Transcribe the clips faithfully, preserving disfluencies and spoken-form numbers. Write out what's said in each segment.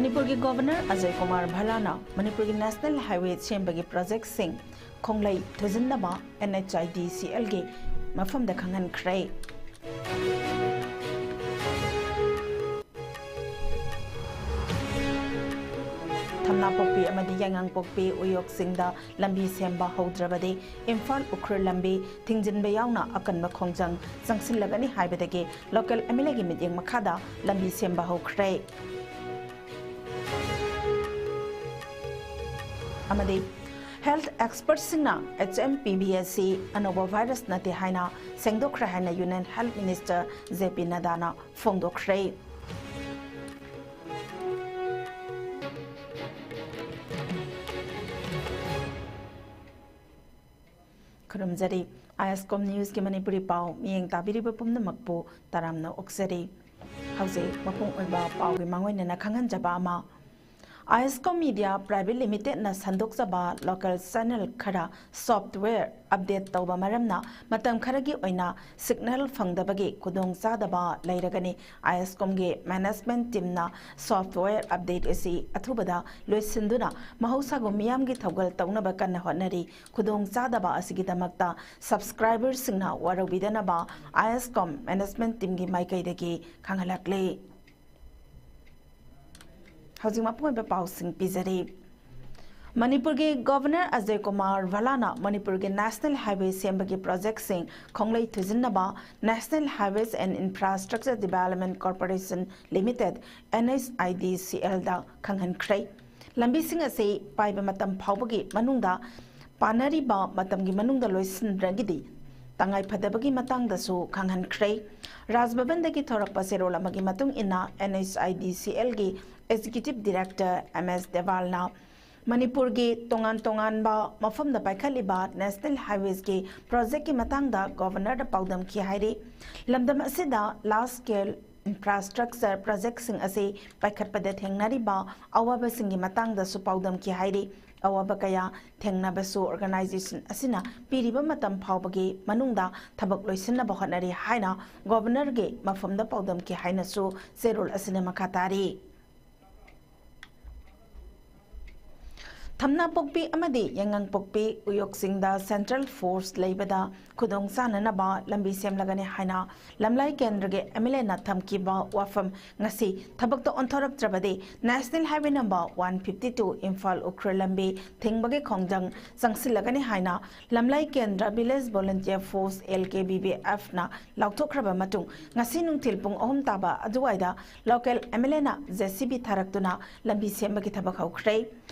ꯃꯅꯤꯄꯨꯔꯒꯤ ꯒꯣꯚꯔꯅꯔ ꯑꯖꯌ ꯀꯨꯃꯥꯔ ꯚꯜꯂꯥꯅ ꯃꯅꯤꯄꯨꯔꯒꯤ national highway ꯁꯦꯝꯕꯒꯤ ꯄ꯭ꯔꯣꯖꯦꯛꯁꯤꯡ ꯈꯣꯡꯂꯩ ꯊꯨꯖꯤꯟꯅꯕ NHIDCLꯒꯤ ꯃꯐꯝꯗ ꯈꯪꯍꯟꯈ꯭ꯔꯦ꯫ ꯊꯝꯅꯥꯄꯣꯛꯄꯤ ꯑꯃꯗꯤ ꯌꯥꯏꯉꯪꯄꯣꯛꯄꯤ ꯎꯌꯣꯛꯁꯤꯡꯗ ꯂꯝꯕꯤ ꯁꯦꯝꯕ ꯍꯧꯗ꯭ꯔꯕꯗꯤ ꯏꯝꯐꯥꯜ ꯎꯈ꯭ꯔꯨꯜ ꯂꯝꯕꯤ ꯊꯤꯡꯖꯤꯟꯕ ꯌꯥꯎꯅ ꯑꯀꯟꯕ ꯈꯣꯡꯖꯪ ꯆꯪꯁꯤꯜꯂꯒꯅꯤ ꯍꯥꯏꯕꯗꯒꯤ local MLAꯒꯤ ꯃꯤꯠꯌꯦꯡ ꯃꯈꯥꯗ ꯂꯝꯕꯤ ꯁꯦꯝꯕ ꯍꯧꯈ꯭ꯔꯦ꯫ ꯑꯃꯗꯤ health expertꯁꯤꯡꯅ HMPV ꯑꯁꯤ ꯑꯅꯧꯕ virus ꯅꯠꯇꯦ ꯍꯥꯏꯅ ꯁꯦꯡꯗꯣꯛꯈ꯭ꯔꯦ ꯍꯥꯏꯅ Union Health Minister JP ꯅꯗꯥꯅ ꯐꯣꯡꯗꯣꯛꯈ꯭ꯔꯦ꯫ ꯈꯨꯔꯨꯝꯖꯔꯤ꯫ ISCOM Newsꯀꯤ Manipuri ꯄꯥꯎ ꯃꯤꯠꯌꯦꯡ ꯇꯥꯕꯤꯔꯤꯕ ꯄꯨꯝꯅꯃꯛꯄꯨ ꯇꯔꯥꯝꯅ ꯑꯣꯛꯆꯔꯤ꯫ ꯍꯧꯖꯤꯛ ꯃꯄꯨꯡ ꯑꯣꯏꯕ ꯄꯥꯎꯒꯤ ꯃꯥꯡꯑꯣꯏꯅꯅ ꯈꯪꯍꯟꯖꯕ ꯑꯃ, ISCOM Media Private Limitedꯅ ꯁꯟꯗꯣꯛꯆꯕ local channel ꯈꯔ software update ꯇꯧꯕ ꯃꯔꯝꯅ ꯃꯇꯝ ꯈꯔꯒꯤ ꯑꯣꯏꯅ signal ꯐꯪꯗꯕꯒꯤ ꯈꯨꯗꯣꯡꯆꯥꯗꯕ ꯂꯩꯔꯒꯅꯤ꯫ ISCOMꯒꯤ management teamꯅ software update ꯑꯁꯤ ꯑꯊꯨꯕꯗ ꯂꯣꯏꯁꯤꯟꯗꯨꯅ ꯃꯍꯧꯁꯥꯒꯨꯝ ꯃꯤꯌꯥꯝꯒꯤ ꯊꯧꯒꯜ ꯇꯧꯅꯕ ꯀꯟꯅ ꯍꯣꯠꯅꯔꯤ꯫ ꯈꯨꯗꯣꯡꯆꯥꯗꯕ ꯑꯁꯤꯒꯤꯗꯃꯛꯇ subscriberꯁꯤꯡꯅ ꯋꯥꯔꯧꯕꯤꯗꯅꯕ ISCOM management teamꯒꯤ ꯃꯥꯏꯀꯩꯗꯒꯤ ꯈꯪꯍꯜꯂꯛꯂꯤ꯫ ꯍꯧꯖꯤꯛ ꯃꯄꯨꯡ ꯑꯣꯏꯕ ꯄꯥꯎꯁꯤꯡ ꯄꯤꯖꯔꯤ꯫ ꯃꯅꯤꯄꯨꯔꯒꯤ ꯒꯣꯚꯔꯅꯔ ꯑꯖꯌ ꯀꯨꯃꯥꯔ ꯚꯜꯂꯥꯅ ꯃꯅꯤꯄꯨꯔꯒꯤ ꯅꯦꯁꯅꯦꯜ ꯍꯥꯏꯋꯦ ꯁꯦꯝꯕꯒꯤ ꯄ꯭ꯔꯣꯖꯦꯛꯁꯤꯡ ꯈꯣꯡꯂꯩ ꯊꯨꯖꯤꯟꯅꯕ National Highways and Infrastructure Development Corporation Limited, NHIDCLꯗ ꯈꯪꯍꯟꯈ꯭ꯔꯦ꯫ ꯂꯝꯕꯤꯁꯤꯡ ꯑꯁꯤ ꯄꯥꯏꯕ ꯃꯇꯝ ꯐꯥꯎꯕꯒꯤ ꯃꯅꯨꯡꯗ ꯄꯥꯟꯅꯔꯤꯕ ꯃꯇꯝꯒꯤ ꯃꯅꯨꯡꯗ ꯂꯣꯏꯁꯤꯟꯗ꯭ꯔꯒꯗꯤ ꯇꯉꯥꯏ ꯐꯗꯕꯒꯤ ꯃꯇꯥꯡꯗꯁꯨ ꯈꯪꯍꯟꯈ꯭ꯔꯦ꯫ ꯔꯥꯖ ꯚꯕꯟꯗꯒꯤ ꯊꯣꯔꯛꯄ ꯆꯦꯔꯣꯜ ꯑꯃꯒꯤ ꯃꯇꯨꯡ ꯏꯟꯅ, NHIDCLꯒꯤ Executive Director M S ꯗꯦꯋꯥꯜꯅ ꯃꯅꯤꯄꯨꯔꯒꯤ ꯇꯣꯉꯥꯟ ꯇꯣꯉꯥꯟꯕ ꯃꯐꯝꯗ ꯄꯥꯏꯈꯠꯂꯤꯕ National Highwaysꯀꯤ projectꯀꯤ ꯃꯇꯥꯡꯗ ꯒꯣꯚꯔꯅꯔꯗ ꯄꯥꯎꯗꯝꯈꯤ ꯍꯥꯏꯔꯤ꯫ ꯂꯝꯗꯝ ꯑꯁꯤꯗ large scale infrastructure projectꯁꯤꯡ ꯑꯁꯤ ꯄꯥꯏꯈꯠꯄꯗ ꯊꯦꯡꯅꯔꯤꯕ ꯑꯋꯥꯕꯁꯤꯡꯒꯤ ꯃꯇꯥꯡꯗꯁꯨ ꯄꯥꯎꯗꯝꯈꯤ ꯍꯥꯏꯔꯤ꯫ ꯑꯋꯥꯕ ꯀꯌꯥ ꯊꯦꯡꯅꯕꯁꯨ organization ꯑꯁꯤꯅ ꯄꯤꯔꯤꯕ ꯃꯇꯝ ꯐꯥꯎꯕꯒꯤ ꯃꯅꯨꯡꯗ ꯊꯕꯛ ꯂꯣꯏꯁꯤꯟꯅꯕ ꯍꯣꯠꯅꯔꯤ ꯍꯥꯏꯅ ꯒꯣꯚꯔꯅꯔꯒꯤ ꯃꯐꯝꯗ ꯄꯥꯎꯗꯝꯈꯤ ꯍꯥꯏꯅꯁꯨ ꯆꯦꯔꯣꯜ ꯑꯁꯤꯅ ꯃꯈꯥ ꯇꯥꯔꯤ꯫ ꯊꯝꯅꯥꯄꯣꯛꯄꯤ ꯑꯃꯗꯤ ꯌꯥꯏꯉꯪꯄꯣꯛꯄꯤ ꯎꯌꯣꯛꯁꯤꯡꯗ ꯁꯦꯟꯇ꯭ꯔꯦꯜ ꯐꯣꯔꯁ ꯂꯩꯕꯗ ꯈꯨꯗꯣꯡ ꯆꯥꯅꯅꯕ ꯂꯝꯕꯤ ꯁꯦꯝꯂꯒꯅꯤ ꯍꯥꯏꯅ ꯂꯝꯂꯥꯏ ꯀꯦꯟꯗ꯭ꯔꯒꯤ ꯑꯦꯝ ꯑꯦꯜ ꯑꯦꯅ ꯊꯝꯈꯤꯕ ꯋꯥꯐꯝ ꯉꯁꯤ ꯊꯕꯛꯇ ꯑꯣꯟꯊꯣꯔꯛꯇ꯭ꯔꯕꯗꯤ national highway number one fifty two Imphal Ukhrul ꯂꯝꯕꯤ ꯊꯤꯡꯕꯒꯤ ꯈꯣꯡꯖꯪ ꯆꯪꯁꯤꯜꯂꯒꯅꯤ ꯍꯥꯏꯅ ꯂꯝꯂꯥꯏ ꯀꯦꯟꯗ꯭ꯔ village volunteer force L K V V ꯑꯦꯐꯅ ꯂꯥꯎꯊꯣꯛꯈ꯭ꯔꯕ ꯃꯇꯨꯡ ꯉꯁꯤ ꯅꯨꯡꯊꯤꯜ ꯄꯨꯡ ꯑꯍꯨꯝ ꯇꯥꯕ ꯑꯗꯨꯋꯥꯏꯗ ꯂꯣꯀꯦꯜ ꯑꯦꯝ ꯑꯦꯜ ꯑꯦꯅ ꯖꯦ ꯁꯤ ꯕꯤ ꯊꯥꯔꯛꯇꯨꯅ ꯂꯝꯕꯤ ꯁꯦꯝꯕꯒꯤ ꯊꯕꯛ ꯍꯧꯈ꯭ꯔꯦ꯫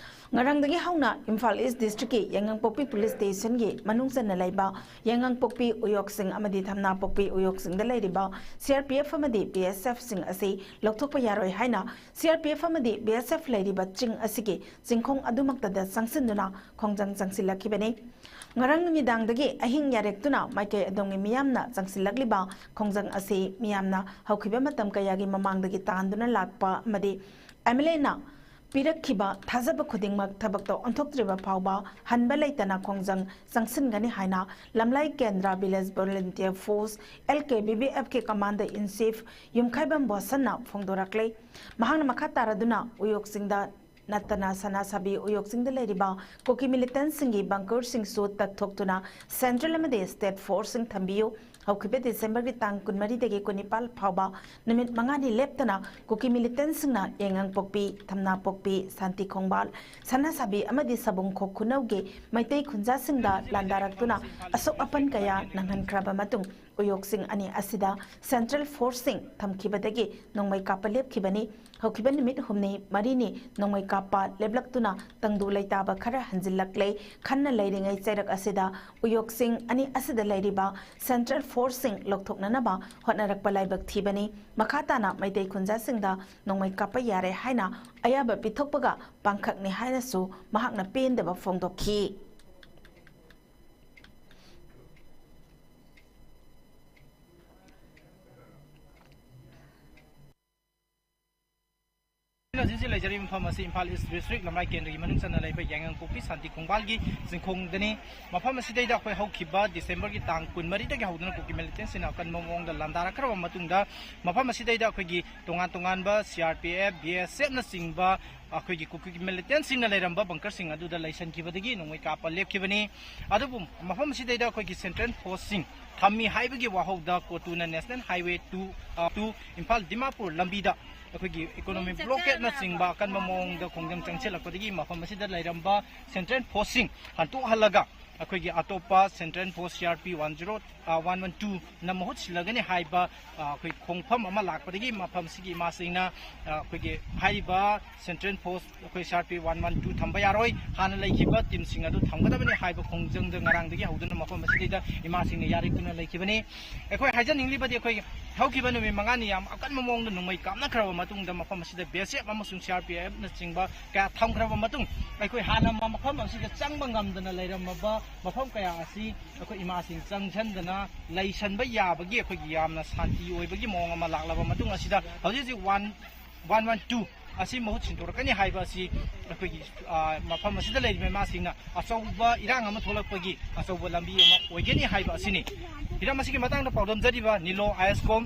ꯉꯔꯥꯡꯗꯒꯤ ꯍꯧꯅ ꯏꯝꯐꯥꯜ ꯏꯁ ꯗꯤꯁꯇ꯭ꯔꯤꯛꯀꯤ ꯌꯥꯏꯉꯪꯄꯣꯛꯄꯤ ꯄꯨꯂꯤꯁ ꯁ꯭ꯇꯦꯁꯟꯒꯤ ꯃꯅꯨꯡ ꯆꯟꯅ ꯂꯩꯕ ꯌꯥꯏꯉꯪꯄꯣꯛꯄꯤ ꯎꯌꯣꯛꯁꯤꯡ ꯑꯃꯗꯤ ꯊꯝꯅꯥꯄꯣꯛꯄꯤ ꯎꯌꯣꯛꯁꯤꯡꯗ ꯂꯩꯔꯤꯕ ꯁꯤ ꯑꯥꯔ ꯄꯤ ꯑꯦꯐ ꯑꯃꯗꯤ ꯕꯤ ꯑꯦꯁ ꯑꯦꯐꯁꯤꯡ ꯑꯁꯤ ꯂꯧꯊꯣꯛꯄ ꯌꯥꯔꯣꯏ ꯍꯥꯏꯅ ꯁꯤ ꯑꯥꯔ ꯄꯤ ꯑꯦꯐ ꯑꯃꯗꯤ ꯕꯤ ꯑꯦꯁ ꯑꯦꯐ ꯂꯩꯔꯤꯕ ꯆꯤꯡ ꯑꯁꯤꯒꯤ ꯆꯤꯡꯈꯣꯡ ꯑꯗꯨꯃꯛꯇꯗ ꯆꯪꯁꯤꯟꯗꯨꯅ ꯈꯣꯡꯖꯪ ꯆꯪꯁꯤꯜꯂꯛꯈꯤꯕꯅꯤ꯫ ꯉꯔꯥꯡ ꯅꯨꯃꯤꯗꯥꯡꯗꯒꯤ ꯑꯍꯤꯡ ꯌꯥꯔꯦꯛꯇꯨꯅ ꯃꯥꯏꯀꯩ ꯑꯗꯣꯝꯒꯤ ꯃꯤꯌꯥꯝꯅ ꯆꯪꯁꯤꯜꯂꯛꯂꯤꯕ ꯈꯣꯡꯖꯪ ꯑꯁꯤ ꯃꯤꯌꯥꯝꯅ ꯍꯧꯈꯤꯕ ꯃꯇꯝ ꯀꯌꯥꯒꯤ ꯃꯃꯥꯡꯗꯒꯤ ꯇꯥꯟꯗꯨꯅ ꯂꯥꯛꯄ ꯑꯃꯗꯤ ꯑꯦꯝ ꯑꯦꯜ ꯑꯦꯅ ꯄꯤꯔꯛꯈꯤꯕ ꯊꯥꯖꯕ ꯈꯨꯗꯤꯡꯃꯛ ꯊꯕꯛꯇ ꯑꯣꯟꯊꯣꯛꯇ꯭ꯔꯤꯕ ꯐꯥꯎꯕ ꯍꯟꯕ ꯂꯩꯇꯅ ꯈꯣꯡꯖꯪ ꯆꯪꯁꯤꯟꯒꯅꯤ ꯍꯥꯏꯅ ꯂꯝꯂꯥꯏ ꯀꯦꯟꯗ꯭ꯔ village volunteer force, L K V V ꯑꯦꯐꯀꯤ commander ꯏꯟ ꯆꯤꯐ ꯌꯨꯝꯈꯥꯏꯕꯝ ꯕꯣꯁꯟꯅ ꯐꯣꯡꯗꯣꯔꯛꯂꯤ꯫ ꯃꯍꯥꯛꯅ ꯃꯈꯥ ꯇꯥꯔꯗꯨꯅ ꯎꯌꯣꯛꯁꯤꯡꯗ ꯅꯠꯇꯅ ꯁꯅꯥ ꯁꯥꯕꯤ ꯎꯌꯣꯛꯁꯤꯡꯗ ꯂꯩꯔꯤꯕ ꯀꯨꯀꯤ ꯃꯤꯂꯤꯇꯦꯟꯠꯁꯤꯡꯒꯤ ꯕꯪꯀꯔꯁꯤꯡꯁꯨ ꯇꯛꯊꯣꯛꯇꯨꯅ ꯁꯦꯟꯇ꯭ꯔꯦꯜ ꯑꯃꯗꯤ ꯁ꯭ꯇꯦꯠ ꯐꯣꯔꯁꯁꯤꯡ ꯊꯝꯕꯤꯌꯨ꯫ ꯍꯧꯈꯤꯕ ꯗꯤꯁꯦꯝꯕꯔꯒꯤ ꯇꯥꯡ ꯀꯨꯟꯃꯔꯤꯗꯒꯤ ꯀꯨꯟꯅꯤꯄꯥꯜ ꯐꯥꯎꯕ ꯅꯨꯃꯤꯠ ꯃꯉꯥꯅꯤ ꯂꯦꯞꯇꯅ ꯀꯨꯀꯤ ꯃꯤꯂꯤꯇꯦꯟꯠꯁꯤꯡꯅ ꯌꯥꯏꯉꯪꯄꯣꯛꯄꯤ, ꯊꯝꯅꯥꯄꯣꯛꯄꯤ, ꯁꯥꯟꯇꯤ ꯈꯣꯡꯕꯥꯜ, ꯁꯅꯥꯁꯥꯕꯤ ꯑꯃꯗꯤ ꯁꯕꯨꯡꯈꯣꯛ ꯈꯨꯅꯧꯒꯤ ꯃꯩꯇꯩ ꯈꯨꯟꯖꯥꯁꯤꯡꯗ ꯂꯥꯟꯗꯥꯔꯛꯇꯨꯅ ꯑꯁꯣꯛ ꯑꯄꯟ ꯀꯌꯥ ꯅꯪꯍꯟꯈ꯭ꯔꯕ ꯃꯇꯨꯡ ꯎꯌꯣꯛꯁꯤꯡ ꯑꯅꯤ ꯑꯁꯤꯗ ꯁꯦꯟꯇ꯭ꯔꯦꯜ ꯐꯣꯔꯁꯁꯤꯡ ꯊꯝꯈꯤꯕꯗꯒꯤ ꯅꯣꯡꯃꯩ ꯀꯥꯞꯄ ꯂꯦꯞꯈꯤꯕꯅꯤ꯫ ꯍꯧꯈꯤꯕ ꯅꯨꯃꯤꯠ ꯍꯨꯝꯅꯤ ꯃꯔꯤꯅꯤ ꯅꯣꯡꯃꯩ ꯀꯥꯞꯄ ꯂꯦꯞꯂꯛꯇꯨꯅ ꯇꯪꯗꯨ ꯂꯩꯇꯥꯕ ꯈꯔ ꯍꯟꯖꯤꯜꯂꯛꯂꯦ꯫ ꯈꯟꯅ ꯂꯩꯔꯤꯉꯩ ꯆꯩꯔꯛ ꯑꯁꯤꯗ ꯎꯌꯣꯛꯁꯤꯡ ꯑꯅꯤ ꯑꯁꯤꯗ ꯂꯩꯔꯤꯕ ꯁꯦꯟꯇ꯭ꯔꯦꯜ ꯐꯣꯔꯁꯁꯤꯡ ꯂꯧꯊꯣꯛꯅꯅꯕ ꯍꯣꯠꯅꯔꯛꯄ ꯂꯥꯏꯕꯛ ꯊꯤꯕꯅꯤ꯫ ꯃꯈꯥ ꯇꯥꯅ ꯃꯩꯇꯩ ꯈꯨꯟꯖꯥꯁꯤꯡꯗ ꯅꯣꯡꯃꯩ ꯀꯥꯞꯄ ꯌꯥꯔꯦ ꯍꯥꯏꯅ ꯑꯌꯥꯕ ꯄꯤꯊꯣꯛꯄꯒ ꯄꯥꯡꯈꯛꯅꯤ ꯍꯥꯏꯅꯁꯨ ꯃꯍꯥꯛꯅ ꯄꯦꯟꯗꯕ ꯐꯣꯡꯗꯣꯛꯈꯤ꯫ ꯍꯧꯖꯤꯛ ꯍꯧꯖꯤꯛ ꯂꯩꯖꯔꯤꯕ ꯃꯐꯝ ꯑꯁꯤ ꯏꯝꯐꯥꯜ ꯏꯁ ꯗꯤꯁꯇ꯭ꯔꯤꯛ ꯂꯝꯂꯥꯏ ꯀꯦꯟꯗ꯭ꯔꯒꯤ ꯃꯅꯨꯡ ꯆꯟꯅ ꯂꯩꯕ ꯌꯥꯏꯉꯪꯄꯣꯛꯄꯤ ꯁꯥꯟꯇꯤ ꯈꯣꯡꯕꯥꯜꯒꯤ ꯆꯤꯡꯈꯣꯡꯗꯅꯤ꯫ ꯃꯐꯝ ꯑꯁꯤꯗꯩꯗ ꯑꯩꯈꯣꯏ ꯍꯧꯈꯤꯕ ꯗꯤꯁꯦꯝꯕꯔꯒꯤ ꯇꯥꯡ ꯀꯨꯟꯃꯔꯤꯗꯒꯤ ꯍꯧꯗꯨꯅ ꯀꯨꯀꯤ ꯃꯤꯂꯤꯇꯦꯟꯠꯁꯤꯡꯅ ꯑꯀꯟꯕ ꯃꯑꯣꯡꯗ ꯂꯥꯟꯗꯥꯔꯛꯈ꯭ꯔꯕ ꯃꯇꯨꯡꯗ ꯃꯐꯝ ꯑꯁꯤꯗꯩꯗ ꯑꯩꯈꯣꯏꯒꯤ ꯇꯣꯉꯥꯟ ꯇꯣꯉꯥꯟꯕ C R P F, B S ꯑꯦꯐꯅꯆꯤꯡꯕ ꯑꯩꯈꯣꯏꯒꯤ ꯀꯨꯀꯤ ꯃꯤꯂꯤꯇꯦꯟꯁꯤꯡꯅ ꯂꯩꯔꯝꯕ ꯕꯪꯀꯔꯁꯤꯡ ꯑꯗꯨꯗ ꯂꯩꯁꯟꯈꯤꯕꯗꯒꯤ ꯅꯣꯡꯃꯩ ꯀꯥꯞꯄ ꯂꯦꯞꯈꯤꯕꯅꯤ꯫ ꯑꯗꯨꯕꯨ ꯃꯐꯝ ꯑꯁꯤꯗꯩꯗ ꯑꯩꯈꯣꯏꯒꯤ ꯁꯦꯟꯇ꯭ꯔꯦꯜ ꯐꯣꯔꯁꯁꯤꯡ ꯊꯝꯃꯤ ꯍꯥꯏꯕꯒꯤ ꯋꯥꯍꯧꯗ ꯀꯣꯇꯨꯅ ꯅꯦꯁꯅꯦꯜ ꯍꯥꯏꯋꯦ ꯇꯨ, ꯑ, ꯇꯨ ꯏꯝꯐꯥꯜ ꯗꯤꯃꯥꯄꯨꯔ ꯂꯝꯕꯤꯗ ꯑꯩꯈꯣꯏꯒꯤ ꯏꯀꯣꯅꯣꯃꯤꯛ ꯕ꯭ꯂꯣꯀꯦꯠꯅꯆꯤꯡꯕ ꯑꯀꯟꯕ ꯃꯑꯣꯡꯗ ꯈꯣꯡꯖꯪ ꯆꯪꯁꯤꯜꯂꯛꯄꯗꯒꯤ ꯃꯐꯝ ꯑꯁꯤꯗ ꯂꯩꯔꯝꯕ ꯁꯦꯟꯇ꯭ꯔꯦꯜ ꯐꯣꯔꯁꯁꯤꯡ ꯍꯟꯇꯣꯛꯍꯜꯂꯒ ꯑꯩꯈꯣꯏꯒꯤ ꯑꯇꯣꯞꯄ ꯁꯦꯟꯇ꯭ꯔꯦꯜ ꯐꯣꯔꯁ ꯁꯤ ꯑꯥꯔ ꯄꯤ ꯋꯥꯟ ꯖꯤꯔꯣ, ꯑ, ꯋꯥꯟ ꯋꯥꯟ ꯇꯨꯅ ꯃꯍꯨꯠ ꯁꯤꯜꯂꯒꯅꯤ ꯍꯥꯏꯕ, ꯑ, ꯑꯩꯈꯣꯏ ꯈꯣꯡꯐꯝ ꯑꯃ ꯂꯥꯛꯄꯗꯒꯤ ꯃꯐꯝꯁꯤꯒꯤ ꯏꯃꯥꯁꯤꯡꯅ, ꯑ, ꯑꯩꯈꯣꯏꯒꯤ ꯍꯥꯏꯔꯤꯕ ꯁꯦꯟꯇ꯭ꯔꯦꯜ ꯐꯣꯔꯁ ꯑꯩꯈꯣꯏ ꯁꯤ ꯑꯥꯔ ꯄꯤ ꯋꯥꯟ ꯋꯥꯟ ꯇꯨ ꯊꯝꯕ ꯌꯥꯔꯣꯏ, ꯍꯥꯟꯅ ꯂꯩꯈꯤꯕ ꯇꯤꯝꯁꯤꯡ ꯑꯗꯨ ꯊꯝꯒꯗꯕꯅꯤ ꯍꯥꯏꯕ ꯈꯣꯡꯖꯪꯗ ꯉꯔꯥꯡꯗꯒꯤ ꯍꯧꯗꯨꯅ ꯃꯐꯝ ꯑꯁꯤꯗꯩꯗ ꯏꯃꯥꯁꯤꯡꯅ ꯌꯥꯔꯦꯛꯇꯨꯅ ꯂꯩꯈꯤꯕꯅꯤ꯫ ꯑꯩꯈꯣꯏ ꯍꯥꯏꯖꯅꯤꯡꯂꯤꯕꯗꯤ ꯑꯩꯈꯣꯏ ꯍꯧꯈꯤꯕ ꯅꯨꯃꯤꯠ ꯃꯉꯥꯅꯤ ꯌꯥꯝ ꯑꯀꯟꯕ ꯃꯑꯣꯡꯗ ꯅꯣꯡꯃꯩ ꯀꯥꯞꯅꯈ꯭ꯔꯕ ꯃꯇꯨꯡꯗ ꯃꯐꯝ ꯑꯁꯤꯗ ꯕꯤ ꯑꯦꯁ ꯑꯦꯐ ꯑꯃꯁꯨꯡ ꯁꯤ ꯑꯥꯔ ꯄꯤ ꯑꯦꯐꯅꯆꯤꯡꯕ ꯀꯌꯥ ꯊꯝꯈ꯭ꯔꯕ ꯃꯇꯨꯡ ꯑꯩꯈꯣꯏ ꯍꯥꯟꯅ ꯃ-, ꯃꯐꯝ ꯑꯁꯤꯗ ꯆꯪꯕ ꯉꯝꯗꯅ ꯂꯩꯔꯝꯃꯕ ꯃꯐꯝ ꯀꯌꯥ ꯑꯁꯤ ꯑꯩꯈꯣꯏ ꯏꯃꯥꯁꯤꯡ ꯆꯪꯁꯤꯟꯗꯅ ꯂꯩꯁꯟꯕ ꯌꯥꯕꯒꯤ ꯑꯩꯈꯣꯏꯒꯤ ꯌꯥꯝꯅ ꯁꯥꯟꯇꯤ ꯑꯣꯏꯕꯒꯤ ꯃꯑꯣꯡ ꯑꯃ ꯂꯥꯛꯂꯕ ꯃꯇꯨꯡ ꯑꯁꯤꯗ ꯍꯧꯖꯤꯛ ꯍꯧꯖꯤꯛ ꯋꯥꯟ, ꯋꯥꯟ ꯋꯥꯟ ꯇꯨ ꯑꯁꯤ ꯃꯍꯨꯠ ꯁꯤꯟꯗꯣꯔꯛꯀꯅꯤ ꯍꯥꯏꯕ ꯑꯁꯤ ꯑꯩꯈꯣꯏꯒꯤ, ꯑ, ꯃꯐꯝ ꯑꯁꯤꯗ ꯂꯩꯔꯤꯕ ꯏꯃꯥꯁꯤꯡꯅ ꯑꯆꯧꯕ ꯏꯔꯥꯡ ꯑꯃ ꯊꯣꯛꯂꯛꯄꯒꯤ ꯑꯆꯧꯕ ꯂꯝꯕꯤ ꯑꯃ ꯑꯣꯏꯒꯅꯤ ꯍꯥꯏꯕ ꯑꯁꯤꯅꯤ꯫ ꯍꯤꯔꯝ ꯑꯁꯤꯒꯤ ꯃꯇꯥꯡꯗ ꯄꯥꯎꯗꯝꯖꯔꯤꯕ ꯅꯤꯂꯣ ꯑꯥꯏ ꯑꯦꯁ ꯀꯣꯝ꯫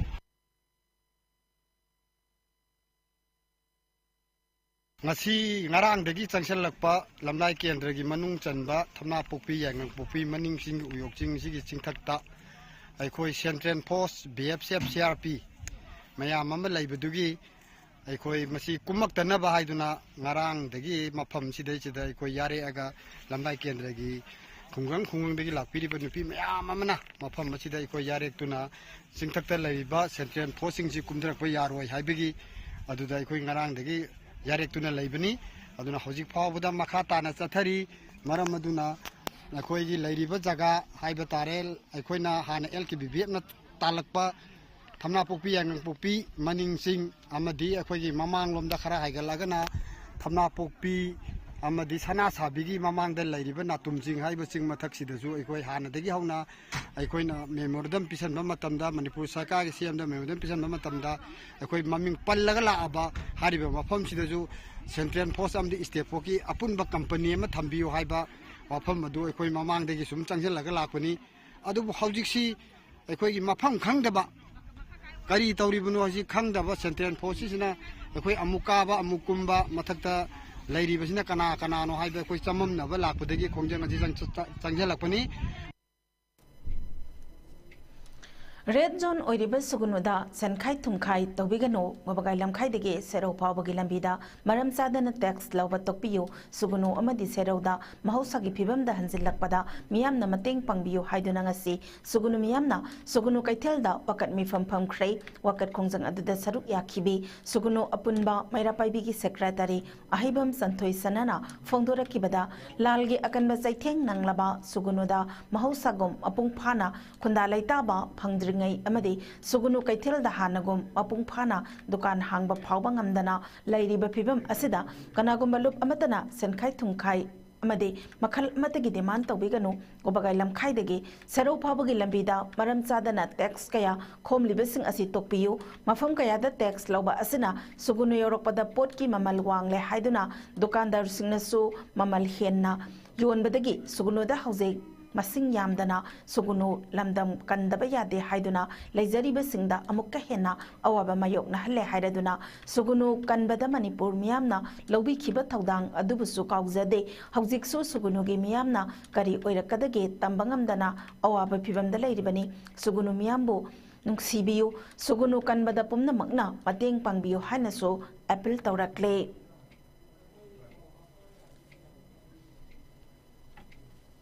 ꯉꯁꯤ ꯉꯔꯥꯡꯗꯒꯤ ꯆꯪꯁꯤꯜꯂꯛꯄ ꯂꯝꯂꯥꯏ ꯀꯦꯟꯗ꯭ꯔꯒꯤ ꯃꯅꯨꯡ ꯆꯟꯕ ꯊꯝꯅꯥꯄꯣꯛꯄꯤ, ꯌꯥꯏꯉꯪꯄꯣꯛꯄꯤ ꯃꯅꯤꯡ ꯆꯤꯡ, ꯎꯌꯣꯛ ꯆꯤꯡ ꯁꯤꯒꯤ ꯆꯤꯡꯊꯛꯇ ꯑꯩꯈꯣꯏ central force, B F F, ꯁꯤ ꯑꯥꯔ ꯄꯤ ꯃꯌꯥꯝ ꯑꯃ ꯂꯩꯕꯗꯨꯒꯤ ꯑꯩꯈꯣꯏ ꯃꯁꯤ ꯀꯨꯝꯃꯛꯇꯅꯕ ꯍꯥꯏꯗꯨꯅ ꯉꯔꯥꯡꯗꯒꯤ ꯃꯐꯝ ꯁꯤꯗꯩꯁꯤꯗ ꯑꯩꯈꯣꯏ ꯌꯥꯔꯦꯛꯑꯒ ꯂꯝꯂꯥꯏ ꯀꯦꯟꯗ꯭ꯔꯒꯤ ꯈꯨꯡꯒꯪ ꯈꯨꯡꯒꯪꯗꯒꯤ ꯂꯥꯛꯄꯤꯔꯤꯕ ꯅꯨꯄꯤ ꯃꯌꯥꯝ ꯑꯃꯅ ꯃꯐꯝ ꯑꯁꯤꯗ ꯑꯩꯈꯣꯏ ꯌꯥꯔꯦꯛꯇꯨꯅ ꯆꯤꯡꯊꯛꯇ ꯂꯩꯔꯤꯕ ꯁꯦꯟꯇ꯭ꯔꯦꯜ ꯐꯣꯔꯁꯁꯤꯡꯁꯤ ꯀꯨꯝꯊꯔꯛꯄ ꯌꯥꯔꯣꯏ ꯍꯥꯏꯕꯒꯤ ꯑꯗꯨꯗ ꯑꯩꯈꯣꯏ ꯉꯔꯥꯡꯗꯒꯤ ꯌꯥꯔꯦꯛꯇꯨꯅ ꯂꯩꯕꯅꯤ꯫ ꯑꯗꯨꯅ ꯍꯧꯖꯤꯛ ꯐꯥꯎꯕꯗ ꯃꯈꯥ ꯇꯥꯅ ꯆꯠꯊꯔꯤ꯫ ꯃꯔꯝ ꯑꯗꯨꯅ ꯑꯩꯈꯣꯏꯒꯤ ꯂꯩꯔꯤꯕ ꯖꯒꯥ ꯍꯥꯏꯕ ꯇꯥꯔꯦ, ꯑꯩꯈꯣꯏꯅ ꯍꯥꯟꯅ ꯑꯦꯜ ꯀꯦ ꯕꯤ ꯕꯤ ꯑꯦꯐꯅ ꯇꯥꯜꯂꯛꯄ ꯊꯝꯅꯥꯄꯣꯛꯄꯤ, ꯌꯥꯏꯉꯪꯄꯣꯛꯄꯤ ꯃꯅꯤꯡ ꯆꯤꯡ ꯑꯃꯗꯤ ꯑꯩꯈꯣꯏꯒꯤ ꯃꯃꯥꯡꯂꯣꯝꯗ ꯈꯔ ꯍꯥꯏꯒꯠꯂꯒꯅ ꯊꯝꯅꯥꯄꯣꯛꯄꯤ ꯑꯃꯗꯤ ꯁꯅꯥꯁꯥꯕꯤꯒꯤ ꯃꯃꯥꯡꯗ ꯂꯩꯔꯤꯕ ꯅꯥꯇꯨꯝ ꯆꯤꯡ ꯍꯥꯏꯕ ꯆꯤꯡ ꯃꯊꯛꯁꯤꯗꯁꯨ ꯑꯩꯈꯣꯏ ꯍꯥꯟꯅꯗꯒꯤ ꯍꯧꯅ ꯑꯩꯈꯣꯏꯅ ꯃꯦꯃꯣꯔꯦꯟꯗꯝ ꯄꯤꯁꯟꯕ ꯃꯇꯝꯗ, ꯃꯅꯤꯄꯨꯔ ꯁꯔꯀꯥꯔꯒꯤ ꯁꯤ ꯑꯦꯝꯗ ꯃꯦꯃꯣꯔꯦꯟꯗꯝ ꯄꯤꯁꯟꯕ ꯃꯇꯝꯗ ꯑꯩꯈꯣꯏ ꯃꯃꯤꯡ ꯄꯜꯂꯒ ꯂꯥꯛꯑꯕ ꯍꯥꯏꯔꯤꯕ ꯃꯐꯝꯁꯤꯗꯁꯨ ꯁꯦꯟꯇ꯭ꯔꯦꯜ ꯐꯣꯔꯁ ꯑꯃꯗꯤ ꯁ꯭ꯇꯦꯠ ꯐꯣꯔꯁꯀꯤ ꯑꯄꯨꯟꯕ ꯀꯝꯄꯅꯤ ꯑꯃ ꯊꯝꯕꯤꯌꯨ ꯍꯥꯏꯕ ꯋꯥꯐꯝ ꯑꯗꯨ ꯑꯩꯈꯣꯏ ꯃꯃꯥꯡꯗꯒꯤ ꯁꯨꯝ ꯆꯪꯁꯤꯜꯂꯒ ꯂꯥꯛꯄꯅꯤ꯫ ꯑꯗꯨꯕꯨ ꯍꯧꯖꯤꯛꯁꯤ ꯑꯩꯈꯣꯏꯒꯤ ꯃꯐꯝ ꯈꯪꯗꯕ, ꯀꯔꯤ ꯇꯧꯔꯤꯕꯅꯣ ꯍꯥꯏꯁꯤ ꯈꯪꯗꯕ ꯁꯦꯟꯇ꯭ꯔꯦꯜ ꯐꯣꯔꯁꯁꯤꯅ ꯑꯩꯈꯣꯏ ꯑꯃꯨꯛ ꯀꯥꯕ ꯑꯃꯨꯛ ꯀꯨꯝꯕ, ꯃꯊꯛꯇ ꯂꯩꯔꯤꯕꯁꯤꯅ ꯀꯅꯥ ꯀꯅꯥꯅꯣ ꯍꯥꯏꯕ ꯑꯩꯈꯣꯏ ꯆꯃꯝꯅꯕ ꯂꯥꯛꯄꯗꯒꯤ ꯈꯣꯡꯖꯪ ꯑꯁꯤ ꯆꯪ-, ꯆꯪꯁꯤꯜꯂꯛꯄꯅꯤ꯫ Red zone ꯑꯣꯏꯔꯤꯕ ꯁꯨꯒꯨꯅꯨꯗ ꯁꯦꯟꯈꯥꯏ ꯊꯨꯝꯈꯥꯏ ꯇꯧꯕꯤꯒꯅꯨ꯫ ꯋꯥꯕꯒꯥꯏ ꯂꯝꯈꯥꯏꯗꯒꯤ ꯁꯦꯔꯧ ꯐꯥꯎꯕꯒꯤ ꯂꯝꯕꯤꯗ ꯃꯔꯝ ꯆꯥꯗꯅ tax ꯂꯧꯕ ꯇꯣꯛꯄꯤꯌꯨ꯫ ꯁꯨꯒꯨꯅꯨ ꯑꯃꯗꯤ ꯁꯦꯔꯧꯗ ꯃꯍꯧꯁꯥꯒꯤ ꯐꯤꯕꯝꯗ ꯍꯟꯖꯤꯜꯂꯛꯄꯗ ꯃꯤꯌꯥꯝꯅ ꯃꯇꯦꯡ ꯄꯥꯡꯕꯤꯌꯨ ꯍꯥꯏꯗꯨꯅ ꯉꯁꯤ ꯁꯨꯒꯨꯅꯨ ꯃꯤꯌꯥꯝꯅ ꯁꯨꯒꯨꯅꯨ ꯀꯩꯊꯦꯜꯗ ꯋꯥꯀꯠ ꯃꯤꯐꯝ ꯐꯝꯈ꯭ꯔꯦ꯫ ꯋꯥꯀꯠ ꯈꯣꯡꯖꯪ ꯑꯗꯨꯗ ꯁꯔꯨꯛ ꯌꯥꯈꯤꯕꯤ ꯁꯨꯒꯨꯅꯨ ꯑꯄꯨꯟꯕ ꯃꯩꯔꯥ ꯄꯥꯏꯕꯤꯒꯤ secretary ꯑꯍꯩꯕꯝ ꯁꯟꯊꯣꯏ ꯁꯅꯥꯅ ꯐꯣꯡꯗꯣꯔꯛꯈꯤꯕꯗ, ꯂꯥꯜꯒꯤ ꯑꯀꯟꯕ ꯆꯩꯊꯦꯡ ꯅꯪꯂꯕ ꯁꯨꯒꯨꯅꯨꯗ ꯃꯍꯧꯁꯥꯒꯨꯝ ꯃꯄꯨꯡ ꯐꯥꯅ ꯈꯨꯟꯗꯥ ꯂꯩꯇꯥꯕ ꯐꯪꯗ꯭ꯔꯤꯉꯩ ꯑꯃꯗꯤ ꯁꯨꯒꯨꯅꯨ ꯀꯩꯊꯦꯜꯗ ꯍꯥꯟꯅꯒꯨꯝ ꯃꯄꯨꯡ ꯐꯥꯅ ꯗꯨꯀꯥꯟ ꯍꯥꯡꯕ ꯐꯥꯎꯕ ꯉꯝꯗꯅ ꯂꯩꯔꯤꯕ ꯐꯤꯕꯝ ꯑꯁꯤꯗ ꯀꯅꯥꯒꯨꯝꯕ ꯂꯨꯞ ꯑꯃꯠꯇꯅ ꯁꯦꯟꯈꯥꯏ ꯊꯨꯝꯈꯥꯏ ꯑꯃꯗꯤ ꯃꯈꯜ ꯑꯃꯠꯇꯒꯤ demand ꯇꯧꯕꯤꯒꯅꯨ꯫ ꯋꯥꯕꯒꯥꯏ ꯂꯝꯈꯥꯏꯗꯒꯤ ꯁꯦꯔꯧ ꯐꯥꯎꯕꯒꯤ ꯂꯝꯕꯤꯗ ꯃꯔꯝ ꯆꯥꯗꯅ tax ꯀꯌꯥ ꯈꯣꯝꯂꯤꯕꯁꯤꯡ ꯑꯁꯤ ꯇꯣꯛꯄꯤꯌꯨ꯫ ꯃꯐꯝ ꯀꯌꯥꯗ tax ꯂꯧꯕ ꯑꯁꯤꯅ ꯁꯨꯒꯨꯅꯨ ꯌꯧꯔꯛꯄꯗ ꯄꯣꯠꯀꯤ ꯃꯃꯜ ꯋꯥꯡꯂꯦ ꯍꯥꯏꯗꯨꯅ ꯗꯨꯀꯥꯟꯗꯥꯔꯁꯤꯡꯅꯁꯨ ꯃꯃꯜ ꯍꯦꯟꯅ ꯌꯣꯟꯕꯗꯒꯤ ꯁꯨꯒꯨꯅꯨꯗ ꯍꯧꯖꯤꯛ ꯃꯁꯤꯡ ꯌꯥꯝꯗꯅ ꯁꯨꯒꯨꯅꯨ ꯂꯝꯗꯝ ꯀꯟꯗꯕ ꯌꯥꯗꯦ ꯍꯥꯏꯗꯨꯅ ꯂꯩꯖꯔꯤꯕꯁꯤꯡꯗ ꯑꯃꯨꯛꯀ ꯍꯦꯟꯅ ꯑꯋꯥꯕ ꯃꯥꯌꯣꯛꯅꯍꯜꯂꯦ ꯍꯥꯏꯔꯗꯨꯅ ꯁꯨꯒꯨꯅꯨ ꯀꯟꯕꯗ ꯃꯅꯤꯄꯨꯔ ꯃꯤꯌꯥꯝꯅ ꯂꯧꯕꯤꯈꯤꯕ ꯊꯧꯗꯥꯡ ꯑꯗꯨꯕꯨꯁꯨ ꯀꯥꯎꯖꯗꯦ꯫ ꯍꯧꯖꯤꯛꯁꯨ ꯁꯨꯒꯨꯅꯨꯒꯤ ꯃꯤꯌꯥꯝꯅ ꯀꯔꯤ ꯑꯣꯏꯔꯛꯀꯗꯒꯦ ꯇꯝꯕ ꯉꯝꯗꯅ ꯑꯋꯥꯕ ꯐꯤꯕꯝꯗ ꯂꯩꯔꯤꯕꯅꯤ꯫ ꯁꯨꯒꯨꯅꯨ ꯃꯤꯌꯥꯝꯕꯨ ꯅꯨꯡꯁꯤꯕꯤꯌꯨ, ꯁꯨꯒꯨꯅꯨ ꯀꯟꯕꯗ ꯄꯨꯝꯅꯃꯛꯅ ꯃꯇꯦꯡ ꯄꯥꯡꯕꯤꯌꯨ ꯍꯥꯏꯅꯁꯨ appeal ꯇꯧꯔꯛꯂꯦ꯫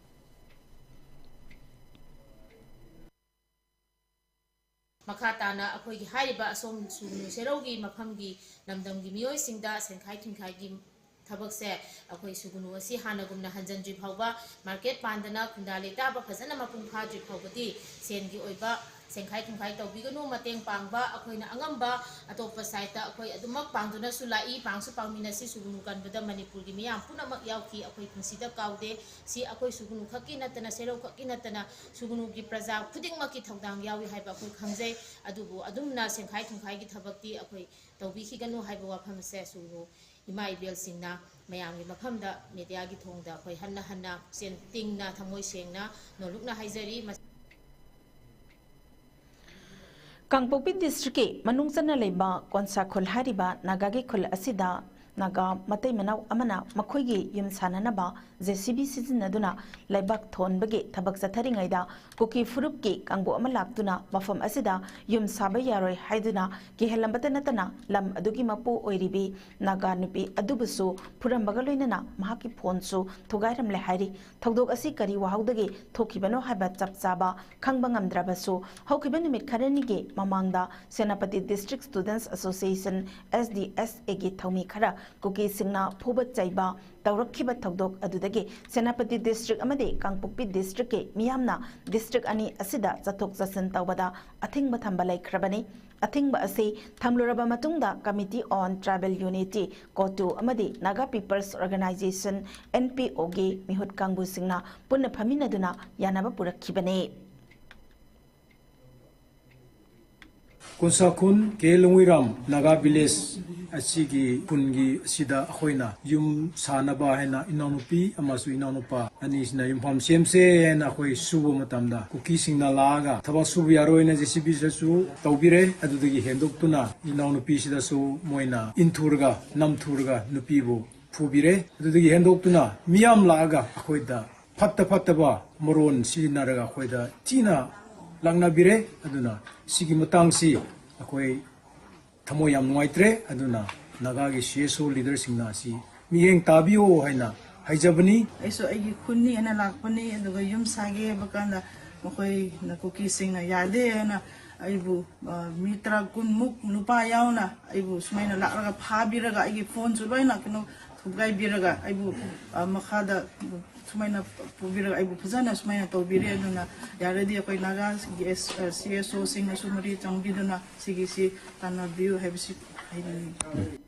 ꯃꯈꯥ ꯇꯥꯅ ꯑꯩꯈꯣꯏꯒꯤ ꯍꯥꯏꯔꯤꯕ ꯑꯁꯣꯝ ꯁꯨꯒꯨꯅꯨ ꯁꯦꯔꯧꯒꯤ ꯃꯐꯝꯒꯤ ꯂꯝꯗꯝꯒꯤ ꯃꯤꯑꯣꯏꯁꯤꯡꯗ ꯁꯦꯟꯈꯥꯏ ꯊꯨꯝꯈꯥꯏꯒꯤ ꯊꯕꯛꯁꯦ ꯑꯩꯈꯣꯏ ꯁꯨꯒꯨꯅꯨ ꯑꯁꯤ ꯍꯥꯟꯅꯒꯨꯝꯅ ꯍꯟꯖꯤꯟꯗ꯭ꯔꯤ ꯐꯥꯎꯕ, market ꯄꯥꯟꯗꯅ ꯈꯨꯟꯗꯥ ꯂꯩꯇꯥꯕ ꯐꯖꯅ ꯃꯄꯨꯡ ꯐꯥꯗ꯭ꯔꯤ ꯐꯥꯎꯕꯗꯤ ꯁꯦꯟꯒꯤ ꯑꯣꯏꯕ ꯁꯦꯟꯈꯥꯏ ꯊꯨꯝꯈꯥꯏ ꯇꯧꯕꯤꯒꯅꯨ꯫ ꯃꯇꯦꯡ ꯄꯥꯡꯕ ꯑꯩꯈꯣꯏꯅ ꯑꯉꯝꯕ ꯑꯇꯣꯞꯄ side ꯑꯩꯈꯣꯏ ꯑꯗꯨꯃꯛ ꯄꯥꯡꯗꯨꯅꯁꯨ ꯂꯥꯛꯏ, ꯄꯥꯡꯁꯨ ꯄꯥꯡꯃꯤꯟꯅꯁꯤ꯫ ꯁꯨꯒꯨꯅꯨ ꯀꯟꯕꯗ ꯃꯅꯤꯄꯨꯔꯒꯤ ꯃꯤꯌꯥꯝ ꯄꯨꯝꯅꯃꯛ ꯌꯥꯎꯈꯤ, ꯑꯩꯈꯣꯏ ꯄꯨꯟꯁꯤꯗ ꯀꯥꯎꯗꯦ꯫ ꯁꯤ ꯑꯩꯈꯣꯏ ꯁꯨꯒꯨꯅꯨ ꯈꯛꯀꯤ ꯅꯠꯇꯅ, ꯁꯦꯔꯧ ꯈꯛꯀꯤ ꯅꯠꯇꯅ ꯁꯨꯒꯨꯅꯨꯒꯤ ꯄ꯭ꯔꯖꯥ ꯈꯨꯗꯤꯡꯃꯛꯀꯤ ꯊꯧꯗꯥꯡ ꯌꯥꯎꯏ ꯍꯥꯏꯕ ꯑꯩꯈꯣꯏ ꯈꯪꯖꯩ꯫ ꯑꯗꯨꯕꯨ ꯑꯗꯨꯝꯅ ꯁꯦꯟꯈꯥꯏ ꯊꯨꯝꯈꯥꯏꯒꯤ ꯊꯕꯛꯇꯤ ꯑꯩꯈꯣꯏ ꯇꯧꯕꯤꯈꯤꯒꯅꯨ ꯍꯥꯏꯕ ꯋꯥꯐꯝ ꯑꯁꯦ ꯁꯨꯒꯨꯅꯨ ꯏꯃꯥ ꯏꯕꯦꯜꯁꯤꯡꯅ ꯃꯌꯥꯝꯒꯤ ꯃꯐꯝꯗ mediaꯒꯤ ꯊꯣꯡꯗ ꯑꯩꯈꯣꯏ ꯍꯟꯅ ꯍꯟꯅ ꯄꯨꯛꯆꯦꯜ ꯇꯤꯡꯅ ꯊꯃꯣꯏ ꯁꯦꯡꯅ ꯅꯣꯜꯂꯨꯛꯅ ꯍꯥꯏꯖꯔꯤ꯫ ꯀꯥꯡꯄꯣꯛꯄꯤ ꯗꯤꯁꯇ꯭ꯔꯤꯛꯀꯤ ꯃꯅꯨꯡ ꯆꯟꯅ ꯂꯩꯕ ꯀꯣꯟꯁꯥ ꯈꯨꯜ ꯍꯥꯏꯔꯤꯕ ꯅꯥꯒꯥꯒꯤ ꯈꯨꯜ ꯑꯁꯤꯗ ꯅꯥꯒꯥ ꯃꯇꯩ ꯃꯅꯥꯎ ꯑꯃꯅ ꯃꯈꯣꯏꯒꯤ ꯌꯨꯝ ꯁꯥꯅꯅꯕ ꯖꯦ ꯁꯤ ꯕꯤ ꯁꯤꯖꯤꯟꯅꯗꯨꯅ ꯂꯩꯕꯥꯛ ꯊꯣꯟꯕꯒꯤ ꯊꯕꯛ ꯆꯠꯊꯔꯤꯉꯩꯗ ꯀꯨꯀꯤ ꯐꯨꯔꯨꯞꯀꯤ ꯀꯥꯡꯕꯨ ꯑꯃ ꯂꯥꯛꯇꯨꯅ ꯃꯐꯝ ꯑꯁꯤꯗ ꯌꯨꯝ ꯁꯥꯕ ꯌꯥꯔꯣꯏ ꯍꯥꯏꯗꯨꯅ ꯀꯤꯍꯜꯂꯝꯕꯇ ꯅꯠꯇꯅ ꯂꯝ ꯑꯗꯨꯒꯤ ꯃꯄꯨ ꯑꯣꯏꯔꯤꯕꯤ ꯅꯥꯒꯥ ꯅꯨꯄꯤ ꯑꯗꯨꯕꯨꯁꯨ ꯐꯨꯔꯝꯕꯒ ꯂꯣꯏꯅꯅ ꯃꯍꯥꯛꯀꯤ ꯐꯣꯟꯁꯨ ꯊꯨꯒꯥꯏꯔꯝꯂꯦ ꯍꯥꯏꯔꯤ꯫ ꯊꯧꯗꯣꯛ ꯑꯁꯤ ꯀꯔꯤ ꯋꯥꯍꯧꯗꯒꯤ ꯊꯣꯛꯈꯤꯕꯅꯣ ꯍꯥꯏꯕ ꯆꯞ ꯆꯥꯕ ꯈꯪꯕ ꯉꯝꯗ꯭ꯔꯕꯁꯨ, ꯍꯧꯈꯤꯕ ꯅꯨꯃꯤꯠ ꯈꯔꯅꯤꯒꯤ ꯃꯃꯥꯡꯗ Senapati district students association, S D S ꯑꯦꯒꯤ ꯊꯧꯃꯤ ꯈꯔ ꯀꯨꯀꯤꯁꯤꯡꯅ ꯐꯨꯕ ꯆꯩꯕ ꯇꯧꯔꯛꯈꯤꯕ ꯊꯧꯗꯣꯛ ꯑꯗꯨꯗꯒꯤ ꯁꯦꯅꯥꯄꯇꯤ ꯗꯤꯁꯇ꯭ꯔꯤꯛ ꯑꯃꯗꯤ ꯀꯥꯡꯄꯣꯛꯄꯤ ꯗꯤꯁꯇ꯭ꯔꯤꯛꯀꯤ ꯃꯤꯌꯥꯝꯅ ꯗꯤꯁꯇ꯭ꯔꯤꯛ ꯑꯅꯤ ꯑꯁꯤꯗ ꯆꯠꯊꯣꯛ ꯆꯠꯁꯤꯟ ꯇꯧꯕꯗ ꯑꯊꯤꯡꯕ ꯊꯝꯕ ꯂꯩꯈ꯭ꯔꯕꯅꯤ꯫ ꯑꯊꯤꯡꯕ ꯑꯁꯤ ꯊꯝꯂꯨꯔꯕ ꯃꯇꯨꯡꯗ Committee on Tribal Unity, ꯀꯣꯇꯨ ꯑꯃꯗꯤ Naga People's Organisation, N P ꯑꯣꯒꯤ ꯃꯤꯍꯨꯠ ꯀꯥꯡꯕꯨꯁꯤꯡꯅ ꯄꯨꯟꯅ ꯐꯝꯃꯤꯟꯅꯗꯨꯅ ꯌꯥꯅꯕ ꯄꯨꯔꯛꯈꯤꯕꯅꯤ꯫ ꯀꯣꯟꯁꯥ ꯈꯨꯟ ꯀꯦ ꯂꯣꯡꯋꯤꯔꯥꯝ ꯅꯥꯒꯥ ꯚꯤꯂꯦꯖ ꯑꯁꯤꯒꯤ ꯈꯨꯟꯒꯤ ꯑꯁꯤꯗ ꯑꯩꯈꯣꯏꯅ ꯌꯨꯝ ꯁꯥꯅꯕ ꯍꯥꯏꯅ ꯏꯅꯥꯎꯅꯨꯄꯤ ꯑꯃꯁꯨꯡ ꯏꯅꯥꯎꯅꯨꯄꯥ ꯑꯅꯤꯁꯤꯅ ꯌꯨꯝꯐꯝ ꯁꯦꯝꯁꯦ ꯍꯥꯏꯅ ꯑꯩꯈꯣꯏ ꯁꯨꯕ ꯃꯇꯝꯗ ꯀꯨꯀꯤꯁꯤꯡꯅ ꯂꯥꯛꯑꯒ ꯊꯕꯛ ꯁꯨꯕ ꯌꯥꯔꯣꯏꯅ ꯖꯦ ꯁꯤ ꯕꯤꯗꯁꯨ ꯇꯧꯕꯤꯔꯦ꯫ ꯑꯗꯨꯗꯒꯤ ꯍꯦꯟꯗꯣꯛꯇꯨꯅ ꯏꯅꯥꯎꯅꯨꯄꯤꯁꯤꯗꯁꯨ ꯃꯣꯏꯅ ꯏꯟꯊꯨꯔꯒ ꯅꯝꯊꯨꯔꯒ ꯅꯨꯄꯤꯕꯨ ꯐꯨꯕꯤꯔꯦ꯫ ꯑꯗꯨꯗꯒꯤ ꯍꯦꯟꯗꯣꯛꯇꯨꯅ ꯃꯤꯌꯥꯝ ꯂꯥꯛꯑꯒ ꯑꯩꯈꯣꯏꯗ ꯐꯠꯇ ꯐꯠꯇꯕ ꯃꯔꯣꯟ ꯁꯤꯖꯤꯟꯅꯔꯒ ꯑꯩꯈꯣꯏꯗ ꯊꯤꯅ ꯂꯥꯛꯅꯕꯤꯔꯦ꯫ ꯑꯗꯨꯅ ꯁꯤꯒꯤ ꯃꯇꯥꯡꯁꯤ ꯑꯩꯈꯣꯏ ꯊꯃꯣꯏ ꯌꯥꯝ ꯅꯨꯡꯉꯥꯏꯇ꯭ꯔꯦ꯫ ꯑꯗꯨꯅ ꯅꯥꯒꯥꯒꯤ ꯁꯤ ꯑꯦꯁ ꯑꯣ ꯂꯤꯗꯔꯁꯤꯡꯅ ꯑꯁꯤ ꯃꯤꯠꯌꯦꯡ ꯇꯥꯕꯤꯌꯣ ꯍꯥꯏꯅ ꯍꯥꯏꯖꯕꯅꯤ꯫ ꯑꯩꯁꯨ ꯑꯩꯒꯤ ꯈꯨꯟꯅꯤ ꯍꯥꯏꯅ ꯂꯥꯛꯄꯅꯤ, ꯑꯗꯨꯒ ꯌꯨꯝ ꯁꯥꯒꯦ ꯍꯥꯏꯕ ꯀꯥꯟꯗ ꯃꯈꯣꯏꯅ, ꯀꯨꯀꯤꯁꯤꯡꯅ ꯌꯥꯗꯦ ꯍꯥꯏꯅ ꯑꯩꯕꯨ, ꯑ, ꯃꯤ ꯇꯔꯥ ꯀꯨꯟꯃꯨꯛ ꯅꯨꯄꯥ ꯌꯥꯎꯅ ꯑꯩꯕꯨ ꯁꯨꯃꯥꯏꯅ ꯂꯥꯛꯂꯒ ꯐꯥꯕꯤꯔꯒ ꯑꯩꯒꯤ ꯐꯣꯟꯁꯨ ꯂꯣꯏꯅ ꯀꯩꯅꯣ ꯊꯨꯒꯥꯏꯕꯤꯔꯒ ꯑꯩꯕꯨ, ꯑ, ꯃꯈꯥꯗ ꯁꯨꯃꯥꯏꯅ ꯄꯨꯕꯤꯔꯒ ꯑꯩꯕꯨ ꯐꯖꯅ ꯁꯨꯃꯥꯏꯅ ꯇꯧꯕꯤꯔꯦ꯫ ꯑꯗꯨꯅ ꯌꯥꯔꯗꯤ ꯑꯩꯈꯣꯏ ꯅꯥꯒꯥꯒꯤ ꯑꯦꯁ-, ꯑ, ꯁꯤ ꯑꯦꯁ ꯑꯣꯁꯤꯡꯅꯁꯨ ꯃꯔꯤ ꯆꯪꯕꯤꯗꯨꯅ ꯁꯤꯒꯤꯁꯤ ꯇꯥꯟꯅꯕꯤꯌꯨ ꯍꯥꯏꯕꯁꯤ ꯍꯥꯏꯅꯤꯡꯏ꯫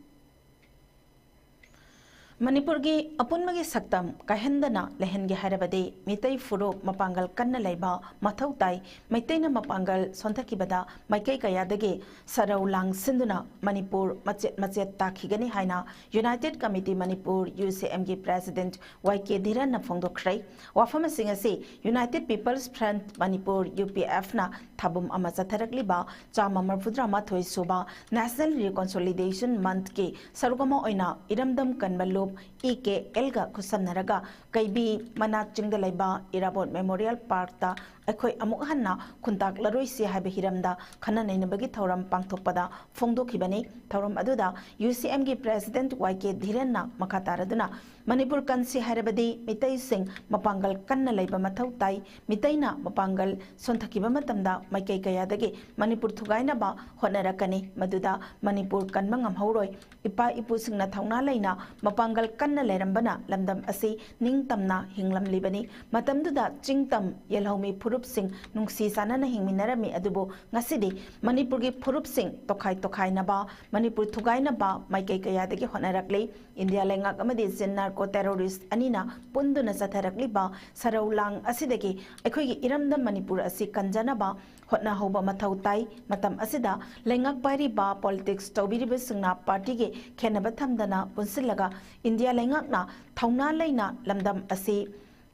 ꯃꯅꯤꯄꯨꯔꯒꯤ ꯑꯄꯨꯟꯕꯒꯤ ꯁꯛꯇꯝ ꯀꯥꯏꯍꯟꯗꯅ ꯂꯩꯍꯟꯒꯦ ꯍꯥꯏꯔꯕꯗꯤ ꯃꯤꯇꯩ ꯐꯨꯔꯨꯞ ꯃꯄꯥꯡꯒꯜ ꯀꯟꯅ ꯂꯩꯕ ꯃꯊꯧ ꯇꯥꯏ꯫ ꯃꯩꯇꯩꯅ ꯃꯄꯥꯡꯒꯜ ꯁꯣꯟꯊꯈꯤꯕꯗ ꯃꯥꯏꯀꯩ ꯀꯌꯥꯗꯒꯤ ꯁꯔꯧ ꯂꯥꯡꯁꯤꯟꯗꯨꯅ ꯃꯅꯤꯄꯨꯔ ꯃꯆꯦꯠ ꯃꯆꯦꯠ ꯇꯥꯈꯤꯒꯅꯤ ꯍꯥꯏꯅ United Committee Manipur, ꯌꯨ ꯁꯤ ꯑꯦꯝꯒꯤ ꯄ꯭ꯔꯦꯁꯤꯗꯦꯟꯠ ꯋꯥꯏ ꯀꯦ ꯙꯤꯔꯟꯅ ꯐꯣꯡꯗꯣꯛꯈ꯭ꯔꯦ꯫ ꯋꯥꯐꯝꯁꯤꯡ ꯑꯁꯤ United People's Front Manipur, U P ꯑꯦꯐꯅ ꯊꯥꯕꯨꯝ ꯑꯃ ꯆꯠꯊꯔꯛꯂꯤꯕ ꯆꯥꯝꯃ ꯃꯔꯤꯐꯨꯇꯔꯥ ꯃꯥꯊꯣꯏ ꯁꯨꯕ National Reconciliation Monthꯀꯤ ꯁꯔꯨꯛ ꯑꯃ ꯑꯣꯏꯅ ꯏꯔꯝꯗꯝ ꯀꯟꯕ ꯂꯨꯞ ꯏ ꯀꯦ ꯑꯦꯜꯒ ꯈꯨꯠꯁꯝꯅꯔꯒ ꯀꯩꯕꯤ ꯃꯅꯥꯛ ꯆꯤꯡꯗ ꯂꯩꯕ ꯏꯔꯥꯕꯣꯠ ꯃꯦꯃꯣꯔꯤꯌꯦꯜ ꯄꯥꯔꯛꯇ ꯑꯩꯈꯣꯏ ꯑꯃꯨꯛ ꯍꯟꯅ ꯈꯨꯟꯇꯥꯛꯂꯔꯣꯏꯁꯤ ꯍꯥꯏꯕ ꯍꯤꯔꯝꯗ ꯈꯟꯅ ꯅꯩꯅꯕꯒꯤ ꯊꯧꯔꯝ ꯄꯥꯡꯊꯣꯛꯄꯗ ꯐꯣꯡꯗꯣꯛꯈꯤꯕꯅꯤ꯫ ꯊꯧꯔꯝ ꯑꯗꯨꯗ ꯌꯨ ꯁꯤ ꯑꯦꯝꯒꯤ ꯄ꯭ꯔꯦꯁꯤꯗꯦꯟꯠ ꯋꯥꯏ ꯀꯦ ꯙꯤꯔꯦꯟꯅ ꯃꯈꯥ ꯇꯥꯔꯗꯨꯅ ꯃꯅꯤꯄꯨꯔ ꯀꯟꯁꯤ ꯍꯥꯏꯔꯕꯗꯤ ꯃꯤꯇꯩꯁꯤꯡ ꯃꯄꯥꯡꯒꯜ ꯀꯟꯅ ꯂꯩꯕ ꯃꯊꯧ ꯇꯥꯏ, ꯃꯤꯇꯩꯅ ꯃꯄꯥꯡꯒꯜ ꯁꯣꯟꯊꯈꯤꯕ ꯃꯇꯝꯗ ꯃꯥꯏꯀꯩ ꯀꯌꯥꯗꯒꯤ ꯃꯅꯤꯄꯨꯔ ꯊꯨꯒꯥꯏꯅꯕ ꯍꯣꯠꯅꯔꯛꯀꯅꯤ, ꯃꯗꯨꯗ ꯃꯅꯤꯄꯨꯔ ꯀꯟꯕ ꯉꯝꯍꯧꯔꯣꯏ꯫ ꯏꯄꯥ ꯏꯄꯨꯁꯤꯡꯅ ꯊꯧꯅꯥ ꯂꯩꯅ ꯃꯄꯥꯡꯒꯜ ꯀꯟꯅ ꯂꯩꯔꯝꯕꯅ ꯂꯝꯗꯝ ꯑꯁꯤ ꯅꯤꯡꯇꯝꯅ ꯍꯤꯡꯂꯝꯂꯤꯕꯅꯤ꯫ ꯃꯇꯝꯗꯨꯗ ꯆꯤꯡ ꯇꯝ ꯌꯦꯜꯍꯧꯃꯤ ꯐꯨꯔꯨꯞꯁꯤꯡ ꯅꯨꯡꯁꯤ ꯆꯥꯟꯅꯅ ꯍꯤꯡꯃꯤꯟꯅꯔꯝꯃꯤ, ꯑꯗꯨꯕꯨ ꯉꯁꯤꯗꯤ ꯃꯅꯤꯄꯨꯔꯒꯤ ꯐꯨꯔꯨꯞꯁꯤꯡ ꯇꯣꯈꯥꯏ ꯇꯣꯈꯥꯏꯅꯕ, ꯃꯅꯤꯄꯨꯔ ꯊꯨꯒꯥꯏꯅꯕ ꯃꯥꯏꯀꯩ ꯀꯌꯥꯗꯒꯤ ꯍꯣꯠꯅꯔꯛꯂꯤ꯫ ꯏꯟꯗꯤꯌꯥ ꯂꯩꯉꯥꯛ ꯑꯃꯗꯤ ꯖꯤꯟ ꯅꯥꯔꯀꯣ ꯇꯦꯔꯣꯔꯤꯁ꯭ꯠ ꯑꯅꯤꯅ ꯄꯨꯟꯗꯨꯅ ꯆꯠꯊꯔꯛꯂꯤꯕ ꯁꯔꯧ ꯂꯥꯡ ꯑꯁꯤꯗꯒꯤ ꯑꯩꯈꯣꯏꯒꯤ ꯏꯔꯝꯗꯝ ꯃꯅꯤꯄꯨꯔ ꯑꯁꯤ ꯀꯟꯖꯅꯕ ꯍꯣꯠꯅꯍꯧꯕ ꯃꯊꯧ ꯇꯥꯏ꯫ ꯃꯇꯝ ꯑꯁꯤꯗ ꯂꯩꯉꯥꯛ ꯄꯥꯏꯔꯤꯕ, ꯄꯣꯂꯤꯇꯤꯛꯁ ꯇꯧꯕꯤꯔꯤꯕꯁꯤꯡꯅ ꯄꯥꯔꯇꯤꯒꯤ ꯈꯦꯠꯅꯕ ꯊꯝꯗꯅ ꯄꯨꯟꯁꯤꯜꯂꯒ ꯏꯟꯗꯤꯌꯥ ꯂꯩꯉꯥꯛꯅ ꯊꯧꯅꯥ ꯂꯩꯅ ꯂꯝꯗꯝ ꯑꯁꯤ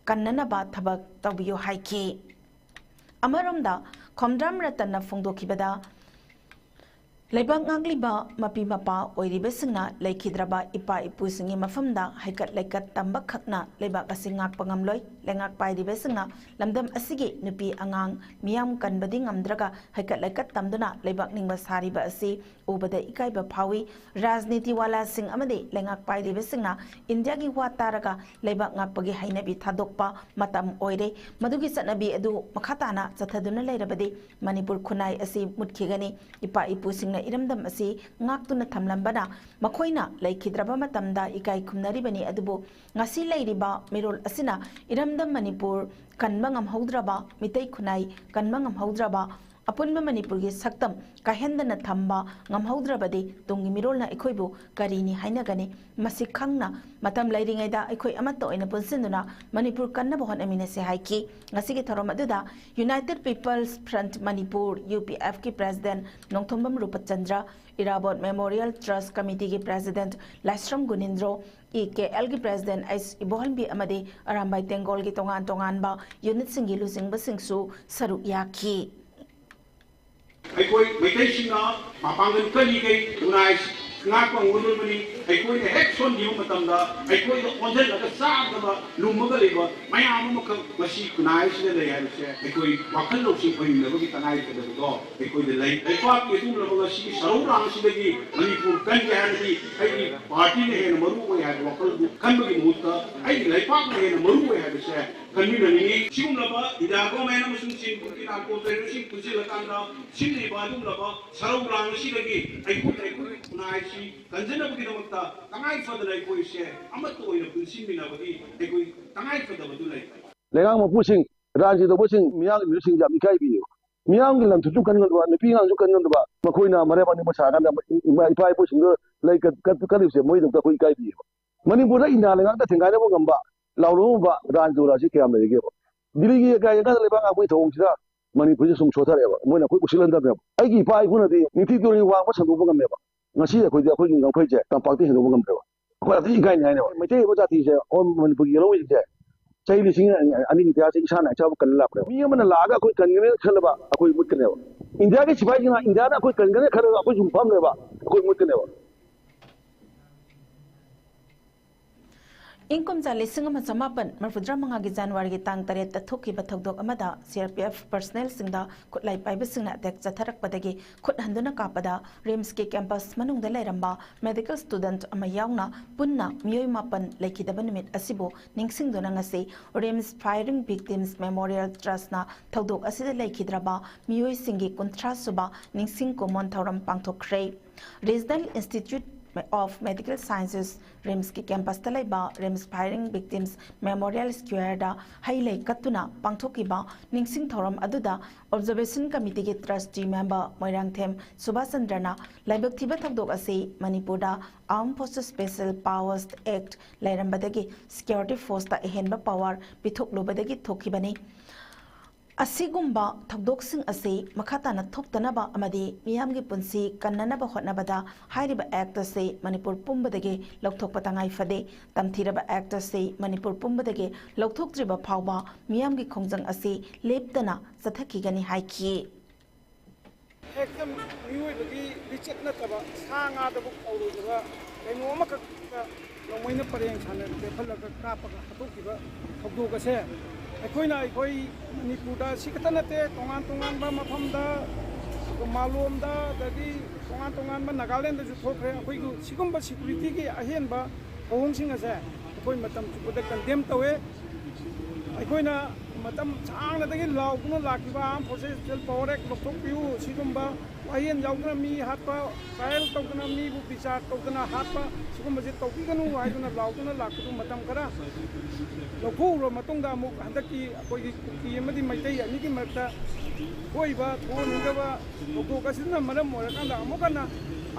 ꯀꯟꯅꯅꯕ ꯊꯕꯛ ꯇꯧꯕꯤꯌꯨ ꯍꯥꯏꯈꯤ꯫ ꯑꯃꯔꯣꯝꯗ ꯈꯣꯝꯗ꯭ꯔꯥꯝ ꯔꯇꯟꯅ ꯐꯣꯡꯗꯣꯛꯈꯤꯕꯗ, ꯂꯩꯕꯥꯛ ꯉꯥꯛꯂꯤꯕ ꯃꯄꯤ ꯃꯄꯥ ꯑꯣꯏꯔꯤꯕꯁꯤꯡꯅ ꯂꯩꯈꯤꯗ꯭ꯔꯕ ꯏꯄꯥ ꯏꯄꯨꯁꯤꯡꯒꯤ ꯃꯐꯝꯗ ꯍꯩꯀꯠ ꯂꯩꯀꯠ ꯇꯝꯕ ꯈꯛꯅ ꯂꯩꯕꯥꯛ ꯑꯁꯤ ꯉꯥꯛꯄ ꯉꯝꯂꯣꯏ꯫ ꯂꯩꯉꯥꯛ ꯄꯥꯏꯔꯤꯕꯁꯤꯡꯅ ꯂꯝꯗꯝ ꯑꯁꯤꯒꯤ ꯅꯨꯄꯤ ꯑꯉꯥꯡ ꯃꯤꯌꯥꯝ ꯀꯟꯕꯗꯤ ꯉꯝꯗ꯭ꯔꯒ ꯍꯩꯀꯠ ꯂꯩꯀꯠ ꯇꯝꯗꯨꯅ ꯂꯩꯕꯥꯛ ꯅꯤꯡꯕ ꯁꯥꯔꯤꯕ ꯑꯁꯤ ꯎꯕꯗ ꯏꯀꯥꯏꯕ ꯐꯥꯎꯏ꯫ ꯔꯥꯖꯅꯤꯇꯤ ꯋꯥꯂꯥꯁꯤꯡ ꯑꯃꯗꯤ ꯂꯩꯉꯥꯛ ꯄꯥꯏꯔꯤꯕꯁꯤꯡꯅ ꯏꯟꯗꯤꯌꯥꯒꯤ ꯋꯥ ꯇꯥꯔꯒ ꯂꯩꯕꯥꯛ ꯉꯥꯛꯄꯒꯤ ꯍꯩꯅꯕꯤ ꯊꯥꯗꯣꯛꯄ ꯃꯇꯝ ꯑꯣꯏꯔꯦ꯫ ꯃꯗꯨꯒꯤ ꯆꯠꯅꯕꯤ ꯑꯗꯨ ꯃꯈꯥ ꯇꯥꯅ ꯆꯠꯊꯗꯨꯅ ꯂꯩꯔꯕꯗꯤ ꯃꯅꯤꯄꯨꯔ ꯈꯨꯟꯅꯥꯏ ꯑꯁꯤ ꯃꯨꯠꯈꯤꯒꯅꯤ꯫ ꯏꯄꯥ ꯏꯄꯨꯁꯤꯡꯅ ꯏꯔꯝꯗꯝ ꯑꯁꯤ ꯉꯥꯛꯇꯨꯅ ꯊꯝꯂꯝꯕꯅ ꯃꯈꯣꯏꯅ ꯂꯩꯈꯤꯗ꯭ꯔꯕ ꯃꯇꯝꯗ ꯏꯀꯥꯏ ꯈꯨꯝꯅꯔꯤꯕꯅꯤ꯫ ꯑꯗꯨꯕꯨ ꯉꯁꯤ ꯂꯩꯔꯤꯕ ꯃꯤꯔꯣꯜ ꯑꯁꯤꯅ ꯏꯔꯝꯗꯝ ꯃꯅꯤꯄꯨꯔ ꯀꯟꯕ ꯉꯝꯍꯧꯗ꯭ꯔꯕ, ꯃꯤꯇꯩ ꯈꯨꯟꯅꯥꯏ ꯀꯟꯕ ꯉꯝꯍꯧꯗ꯭ꯔꯕ, ꯑꯄꯨꯟꯕ ꯃꯅꯤꯄꯨꯔꯒꯤ ꯁꯛꯇꯝ ꯀꯥꯏꯍꯟꯗꯅ ꯊꯝꯕ ꯉꯝꯍꯧꯗ꯭ꯔꯕꯗꯤ ꯇꯨꯡꯒꯤ ꯃꯤꯔꯣꯜꯅ ꯑꯩꯈꯣꯏꯕꯨ ꯀꯔꯤꯅꯤ ꯍꯥꯏꯅꯒꯅꯤ? ꯃꯁꯤ ꯈꯪꯅ ꯃꯇꯝ ꯂꯩꯔꯤꯉꯩꯗ ꯑꯩꯈꯣꯏ ꯑꯃꯠꯇ ꯑꯣꯏꯅ ꯄꯨꯟꯁꯤꯟꯗꯨꯅ ꯃꯅꯤꯄꯨꯔ ꯀꯟꯅꯕ ꯍꯣꯠꯅꯃꯤꯟꯅꯁꯤ ꯍꯥꯏꯈꯤ꯫ ꯉꯁꯤꯒꯤ ꯊꯧꯔꯝ ꯑꯗꯨꯗ United People's Front Manipur, U P ꯑꯦꯐꯀꯤ president Nongthombam Rupchandra, Irabot memorial trust ꯀꯃꯤꯇꯤꯒꯤ president Laishram Gunindro, E K ꯑꯦꯜꯒꯤ ꯄ꯭ꯔꯦꯁꯤꯗꯦꯟꯠ ꯑꯩꯆ ꯏꯕꯣꯍꯟꯕꯤ ꯑꯃꯗꯤ ꯑꯔꯥꯝꯕꯥꯏ ꯇꯦꯡꯒꯣꯜꯒꯤ ꯇꯣꯉꯥꯟ ꯇꯣꯉꯥꯟꯕ ꯌꯨꯅꯤꯠꯁꯤꯡꯒꯤ ꯂꯨꯆꯤꯡꯕꯁꯤꯡꯁꯨ ꯁꯔꯨꯛ ꯌꯥꯈꯤ꯫ ꯑꯩꯈꯣꯏ ꯃꯩꯇꯩꯁꯤꯡꯅ ꯃꯄꯥꯡꯒꯜ ꯀꯜꯂꯤꯈꯩ ꯈꯨꯟꯅꯥꯏ ꯉꯥꯛꯄ ꯉꯝꯒꯗꯧꯔꯤꯕꯅꯤ꯫ ꯑꯩꯈꯣꯏꯅ ꯍꯦꯛ ꯁꯣꯟꯈꯤꯕ ꯃꯇꯝꯗ ꯑꯩꯈꯣꯏꯗ ꯑꯣꯟꯁꯤꯜꯂꯒ ꯆꯥꯗꯕ ꯂꯨꯝꯃꯒ ꯂꯩꯕ ꯃꯌꯥꯝ ꯑꯃꯈꯛ ꯃꯁꯤ ꯈꯨꯟꯅꯥꯏ ꯑꯁꯤꯗ ꯂꯩ ꯍꯥꯏꯕꯁꯦ ꯑꯩꯈꯣꯏ ꯋꯥꯈꯜ ꯂꯧꯁꯤꯡ ꯑꯣꯏꯃꯤꯟꯅꯕꯒꯤ ꯇꯉꯥꯏꯐꯗꯕꯗꯣ ꯑꯩꯈꯣꯏꯗ ꯂꯩ꯫ ꯂꯩꯕꯥꯛꯀꯤ ꯑꯗꯨꯒꯨꯝꯂꯕ ꯉꯁꯤꯒꯤ ꯁꯔꯧ ꯂꯥꯡ ꯑꯁꯤꯗꯒꯤ ꯃꯅꯤꯄꯨꯔ ꯀꯟꯒꯦ ꯍꯥꯏꯔꯒꯗꯤ ꯑꯩꯒꯤ ꯄꯥꯔꯇꯤꯅ ꯍꯦꯟꯅ ꯃꯔꯨ ꯑꯣꯏ ꯍꯥꯏꯕ ꯋꯥꯈꯜ ꯑꯗꯨ ꯈꯟꯕꯒꯤ ꯃꯍꯨꯠꯇ ꯑꯩꯒꯤ ꯂꯩꯕꯥꯛꯅ ꯍꯦꯟꯅ ꯃꯔꯨ ꯑꯣꯏ ꯍꯥꯏꯕꯁꯦ ꯈꯟꯃꯤꯟꯅꯅꯤꯡꯉꯤ꯫ ꯁꯤꯒꯨꯝꯂꯕ ꯏꯟꯗꯤꯌꯥ ꯒꯣꯔꯃꯦꯟ ꯑꯃꯁꯨꯡ ꯆꯤꯟ ꯄꯨꯝꯀꯤ ꯅꯥꯔꯀꯣ ꯇꯦꯔꯣꯔꯤꯁꯁꯤꯡ ꯄꯨꯟꯁꯤꯜꯂꯀꯥꯟꯗ ꯁꯤꯜꯂꯤꯕ ꯑꯗꯨꯒꯨꯝꯂꯕ ꯁꯔꯧ ꯂꯥꯡ ꯑꯁꯤꯗꯒꯤ ꯑꯩꯈꯣꯏ ꯑꯩꯈꯣꯏ ꯈꯨꯟꯅꯥꯏꯁꯤ ꯀꯟꯖꯅꯕꯒꯤꯗꯃꯛꯇ ꯇꯉꯥꯏ ꯐꯗꯅ ꯑꯩꯈꯣꯏꯁꯦ ꯑꯃꯠꯇ ꯑꯣꯏꯅ ꯄꯨꯟꯁꯤꯟꯃꯤꯟꯅꯕꯒꯤ ꯑꯩꯈꯣꯏ ꯇꯉꯥꯏ ꯐꯗꯕꯗꯨ ꯂꯩ꯫ ꯂꯩꯉꯥꯛ ꯃꯄꯨꯁꯤꯡ, ꯔꯥꯖꯅꯤꯇꯤ ꯇꯧꯕꯁꯤꯡ, ꯃꯤꯌꯥꯝꯒꯤ ꯃꯤꯍꯨꯠꯁꯤꯡꯁꯦ ꯌꯥꯝ ꯏꯀꯥꯏꯕꯤꯌꯦꯕ꯫ ꯃꯤꯌꯥꯝꯒꯤ ꯂꯝ ꯊꯨꯞꯁꯨ ꯀꯟ ꯉꯝꯗꯕ, ꯅꯨꯄꯤ ꯑꯉꯥꯡꯁꯨ ꯀꯟ ꯉꯝꯗꯕ, ꯃꯈꯣꯏꯅ ꯃꯔꯩ ꯑꯅꯤꯃꯛ ꯁꯥꯔꯀꯥꯟꯗ ꯏꯃꯥ ꯏꯄꯥ ꯏꯄꯨꯁꯤꯡꯗꯣ ꯂꯩ ꯀꯠ- ꯀꯠ- ꯀꯠꯂꯤꯕꯁꯦ ꯃꯣꯏꯗꯃꯛꯇ ꯑꯩꯈꯣꯏ ꯏꯀꯥꯏꯕꯤꯌꯦꯕ꯫ ꯃꯅꯤꯄꯨꯔꯗ ꯏꯟꯗꯤꯌꯥ ꯂꯩꯉꯥꯛꯇ ꯊꯦꯡꯒꯥꯏꯅꯕ ꯉꯝꯕ, ꯂꯥꯎꯅꯕ ꯉꯝꯕ ꯔꯥꯖꯅꯤꯇꯤ ꯑꯁꯤ ꯀꯌꯥꯝ ꯂꯩꯔꯤꯒꯦꯕ? ꯗꯤꯜꯂꯤꯒꯤ ꯀꯥꯏꯗ ꯂꯩꯕꯥꯛ ꯉꯥꯛꯄꯒꯤ ꯊꯧꯑꯣꯡꯁꯤꯗ ꯃꯅꯤꯄꯨꯔꯁꯦ ꯁꯨꯝ ꯁꯣꯊꯔꯛꯑꯦꯕ꯫ ꯃꯣꯏꯅ ꯑꯩꯈꯣꯏ ꯎꯁꯤꯠꯍꯟꯗꯕꯅꯦꯕ꯫ ꯑꯩꯒꯤ ꯏꯄꯥ ꯏꯄꯨꯅꯗꯤ ꯅꯤꯡꯊꯤ ꯇꯨꯔꯦꯜꯒꯤ ꯋꯥꯡꯃ ꯁꯟꯗꯣꯛꯄ ꯉꯝꯃꯦꯕ꯫ ꯉꯁꯤ ꯑꯩꯈꯣꯏꯗꯤ ꯑꯩꯈꯣꯏꯒꯤ ꯉꯝꯈꯩꯁꯦ ꯇꯝꯄꯥꯛꯇ ꯍꯦꯟꯗꯣꯛꯄ ꯉꯝꯗ꯭ꯔꯦꯕ꯫ ꯑꯩꯈꯣꯏ ꯑꯗꯨꯝ ꯏꯀꯥꯏꯅꯤ ꯍꯥꯏꯅꯦꯕ꯫ ꯃꯩꯇꯩ ꯑꯣꯏꯕ ꯖꯥꯇꯤꯁꯦ, ꯑꯣ, ꯃꯅꯤꯄꯨꯔꯒꯤ ꯌꯦꯜꯍꯧꯉꯩꯁꯦ ꯆꯍꯤ ꯂꯤꯁꯤꯡ ꯑꯅꯤ ꯏꯟꯗꯤꯌꯥꯁꯦ ꯏꯁꯥꯅ ꯏꯁꯥꯕꯨ ꯀꯟꯅ ꯂꯥꯛꯄꯅꯦꯕ꯫ ꯃꯤ ꯑꯃꯅ ꯂꯥꯛꯑꯒ ꯑꯩꯈꯣꯏ ꯀꯟꯒꯅꯦꯅ ꯈꯜꯂꯕ ꯑꯩꯈꯣꯏ ꯃꯨꯠꯀꯅꯦꯕ꯫ ꯏꯟꯗꯤꯌꯥꯒꯤ ꯁꯤꯐꯥꯏꯁꯤꯅ ꯏꯟꯗꯤꯌꯥꯅ ꯑꯩꯈꯣꯏ ꯀꯟꯒꯅꯦ ꯈꯜꯂꯒ ꯑꯩꯈꯣꯏ ꯌꯨꯝꯐꯝꯅꯦꯕ, ꯑꯩꯈꯣꯏ ꯃꯨꯠꯀꯅꯦꯕ꯫ ꯏꯪ ꯀꯨꯝꯖꯥ ꯂꯤꯁꯤꯡ ꯑꯃ ꯆꯃꯥꯄꯟ ꯃꯔꯤꯐꯨꯇꯔꯥ ꯃꯉꯥꯒꯤ ꯖꯅꯋꯥꯔꯤꯒꯤ ꯇꯥꯡ ꯇꯔꯦꯠꯇ ꯊꯣꯛꯈꯤꯕ ꯊꯧꯗꯣꯛ ꯑꯃꯗ ꯁꯤ ꯑꯥꯔ ꯄꯤ ꯑꯦꯐ ꯄꯔꯁꯅꯦꯜꯁꯤꯡꯗ ꯈꯨꯠꯂꯥꯏ ꯄꯥꯏꯕꯁꯤꯡꯅ ꯑꯦꯇꯦꯛ ꯆꯠꯊꯔꯛꯄꯗꯒꯤ ꯈꯨꯠ ꯍꯟꯗꯨꯅ ꯀꯥꯞꯄꯗ ꯔꯤꯝꯁꯀꯤ ꯀꯦꯝꯄꯁ ꯃꯅꯨꯡꯗ ꯂꯩꯔꯝꯕ ꯃꯦꯗꯤꯀꯦꯜ ꯁ꯭ꯇꯨꯗꯦꯟꯠ ꯑꯃ ꯌꯥꯎꯅ ꯄꯨꯟꯅ ꯃꯤꯑꯣꯏ ꯃꯥꯄꯟ ꯂꯩꯈꯤꯗꯕ ꯅꯨꯃꯤꯠ ꯑꯁꯤꯕꯨ ꯅꯤꯡꯁꯤꯡꯗꯨꯅ ꯉꯁꯤ ꯔꯤꯝꯁ ꯐꯥꯏꯌꯔꯤꯡ ꯚꯤꯛꯇꯤꯝꯁ ꯃꯦꯃꯣꯔꯤꯌꯦꯜ ꯇ꯭ꯔꯁꯅ ꯊꯧꯗꯣꯛ ꯑꯁꯤꯗ ꯂꯩꯈꯤꯗ꯭ꯔꯕ ꯃꯤꯑꯣꯏꯁꯤꯡꯒꯤ ꯀꯨꯟꯊ꯭ꯔꯥ ꯁꯨꯕ ꯅꯤꯡꯁꯤꯡ ꯀꯨꯃꯣꯟ ꯊꯧꯔꯝ ꯄꯥꯡꯊꯣꯛꯈ꯭ꯔꯦ꯫ Regional institute of medical sciences ꯔꯤꯝꯁꯀꯤ ꯀꯦꯝꯄꯁꯇ ꯂꯩꯕ ꯔꯤꯝꯁ ꯐꯥꯏꯌꯔꯤꯡ ꯚꯤꯛꯇꯤꯝꯁ ꯃꯦꯃꯣꯔꯤꯌꯦꯜ ꯁ꯭ꯀ꯭ꯋꯦꯔꯗ ꯍꯩ ꯂꯩ ꯀꯠꯇꯨꯅ ꯄꯥꯡꯊꯣꯛꯈꯤꯕ ꯅꯤꯡꯁꯤꯡ ꯊꯧꯔꯝ ꯑꯗꯨꯗ ꯑꯣꯕꯖꯔꯕꯦꯁꯟ ꯀꯃꯤꯇꯤꯒꯤ ꯇ꯭ꯔꯁꯇꯤ ꯃꯦꯝꯕꯔ ꯃꯣꯏꯔꯥꯡꯊꯦꯝ ꯁꯨꯕꯥꯁ ꯆꯟꯗ꯭ꯔꯅ ꯂꯥꯏꯕꯛ ꯊꯤꯕ ꯊꯧꯗꯣꯛ ꯑꯁꯤ ꯃꯅꯤꯄꯨꯔꯗ ꯑꯥꯔꯝ forces special powers act ꯂꯩꯔꯝꯕꯗꯒꯤ security ꯐꯣꯔꯁꯇ ꯑꯍꯦꯟꯕ ꯄꯥꯋꯔ ꯄꯤꯊꯣꯛꯂꯨꯕꯗꯒꯤ ꯊꯣꯛꯈꯤꯕꯅꯤ꯫ ꯑꯁꯤꯒꯨꯝꯕ ꯊꯧꯗꯣꯛꯁꯤꯡ ꯑꯁꯤ ꯃꯈꯥ ꯇꯥꯅ ꯊꯣꯛꯇꯅꯕ ꯑꯃꯗꯤ ꯃꯤꯌꯥꯝꯒꯤ ꯄꯨꯟꯁꯤ ꯀꯟꯅꯅꯕ ꯍꯣꯠꯅꯕꯗ ꯍꯥꯏꯔꯤꯕ ꯑꯦꯛꯠ ꯑꯁꯤ ꯃꯅꯤꯄꯨꯔ ꯄꯨꯝꯕꯗꯒꯤ ꯂꯧꯊꯣꯛꯄ ꯇꯉꯥꯏ ꯐꯗꯦ꯫ ꯇꯝꯊꯤꯔꯕ ꯑꯦꯛꯠ ꯑꯁꯤ ꯃꯅꯤꯄꯨꯔ ꯄꯨꯝꯕꯗꯒꯤ ꯂꯧꯊꯣꯛꯇ꯭ꯔꯤꯕ ꯐꯥꯎꯕ ꯃꯤꯌꯥꯝꯒꯤ ꯈꯣꯡꯖꯪ ꯑꯁꯤ ꯂꯦꯞꯇꯅ ꯆꯠꯊꯈꯤꯒꯅꯤ ꯍꯥꯏꯈꯤ꯫ ꯍꯦꯛꯇ ꯃꯤꯑꯣꯏꯕꯒꯤ ꯂꯤꯆꯠ ꯅꯠꯇꯕ ꯁꯥ ꯉꯥꯗꯕꯨ ꯀꯧꯔꯣꯏꯗꯕ ꯀꯩꯅꯣ ꯑꯃꯈꯛꯇ ꯅꯣꯡꯃꯩꯅ ꯄꯔꯦꯡ ꯁꯥꯟꯅ ꯂꯦꯞꯍꯜꯂꯒ ꯀꯥꯞꯄꯒ ꯍꯥꯠꯇꯣꯛꯈꯤꯕ ꯊꯧꯗꯣꯛ ꯑꯁꯦ ꯑꯩꯈꯣꯏꯅ ꯑꯩꯈꯣꯏ ꯃꯅꯤꯄꯨꯔꯗ ꯁꯤ ꯈꯛꯇ ꯅꯠꯇꯦ, ꯇꯣꯉꯥꯟ ꯇꯣꯉꯥꯟꯕ ꯃꯐꯝꯗ, ꯃꯥꯂꯣꯝꯗ, ꯑꯗꯒꯤ ꯇꯣꯉꯥꯟ ꯇꯣꯉꯥꯟꯕ ꯅꯥꯒꯥꯂꯦꯟꯗꯁꯨ ꯊꯣꯛꯈ꯭ꯔꯦ꯫ ꯑꯩꯈꯣꯏꯒꯤ ꯁꯤꯒꯨꯝꯕ ꯁꯤꯀ꯭ꯌꯨꯔꯤꯇꯤꯒꯤ ꯑꯍꯦꯟꯕ ꯊꯧꯑꯣꯡꯁꯤꯡ ꯑꯁꯦ ꯑꯩꯈꯣꯏ ꯃꯇꯝ ꯆꯨꯞꯄꯗ ꯀꯟꯗꯦꯝ ꯇꯧꯋꯦ꯫ ꯑꯩꯈꯣꯏꯅ ꯃꯇꯝ ꯁꯥꯡꯅꯗꯒꯤ ꯂꯥꯎꯗꯨꯅ ꯂꯥꯛꯈꯤꯕ Armed Forces Special Power Act ꯂꯧꯊꯣꯛꯄꯤꯌꯨ, ꯁꯤꯒꯨꯝꯕ ꯋꯥꯌꯦꯜ ꯌꯥꯎꯗꯅ ꯃꯤ ꯍꯥꯠꯄ, ꯇ꯭ꯔꯥꯏꯌꯦꯜ ꯇꯧꯗꯅ ꯃꯤꯕꯨ ꯕꯤꯆꯥꯔ ꯇꯧꯗꯅ ꯍꯥꯠꯄ, ꯁꯤꯒꯨꯝꯕꯁꯦ ꯇꯧꯕꯤꯒꯅꯨ ꯍꯥꯏꯗꯨꯅ ꯂꯥꯎꯗꯨꯅ ꯂꯥꯛꯄꯗꯨ ꯃꯇꯝ ꯈꯔ ꯂꯧꯊꯣꯛꯎꯔꯕ ꯃꯇꯨꯡꯗ, ꯑꯃꯨꯛ ꯍꯟꯗꯛꯀꯤ ꯑꯩꯈꯣꯏꯒꯤ ꯀꯨꯀꯤ ꯑꯃꯗꯤ ꯃꯩꯇꯩ ꯑꯅꯤꯒꯤ ꯃꯔꯛꯇ ꯊꯣꯛꯏꯕ ꯊꯣꯛꯍꯟꯅꯤꯡꯗꯕ ꯊꯧꯗꯣꯛ ꯑꯁꯤꯅ ꯃꯔꯝ ꯑꯣꯏꯔꯀꯥꯟꯗ ꯑꯃꯨꯛ ꯍꯟꯅ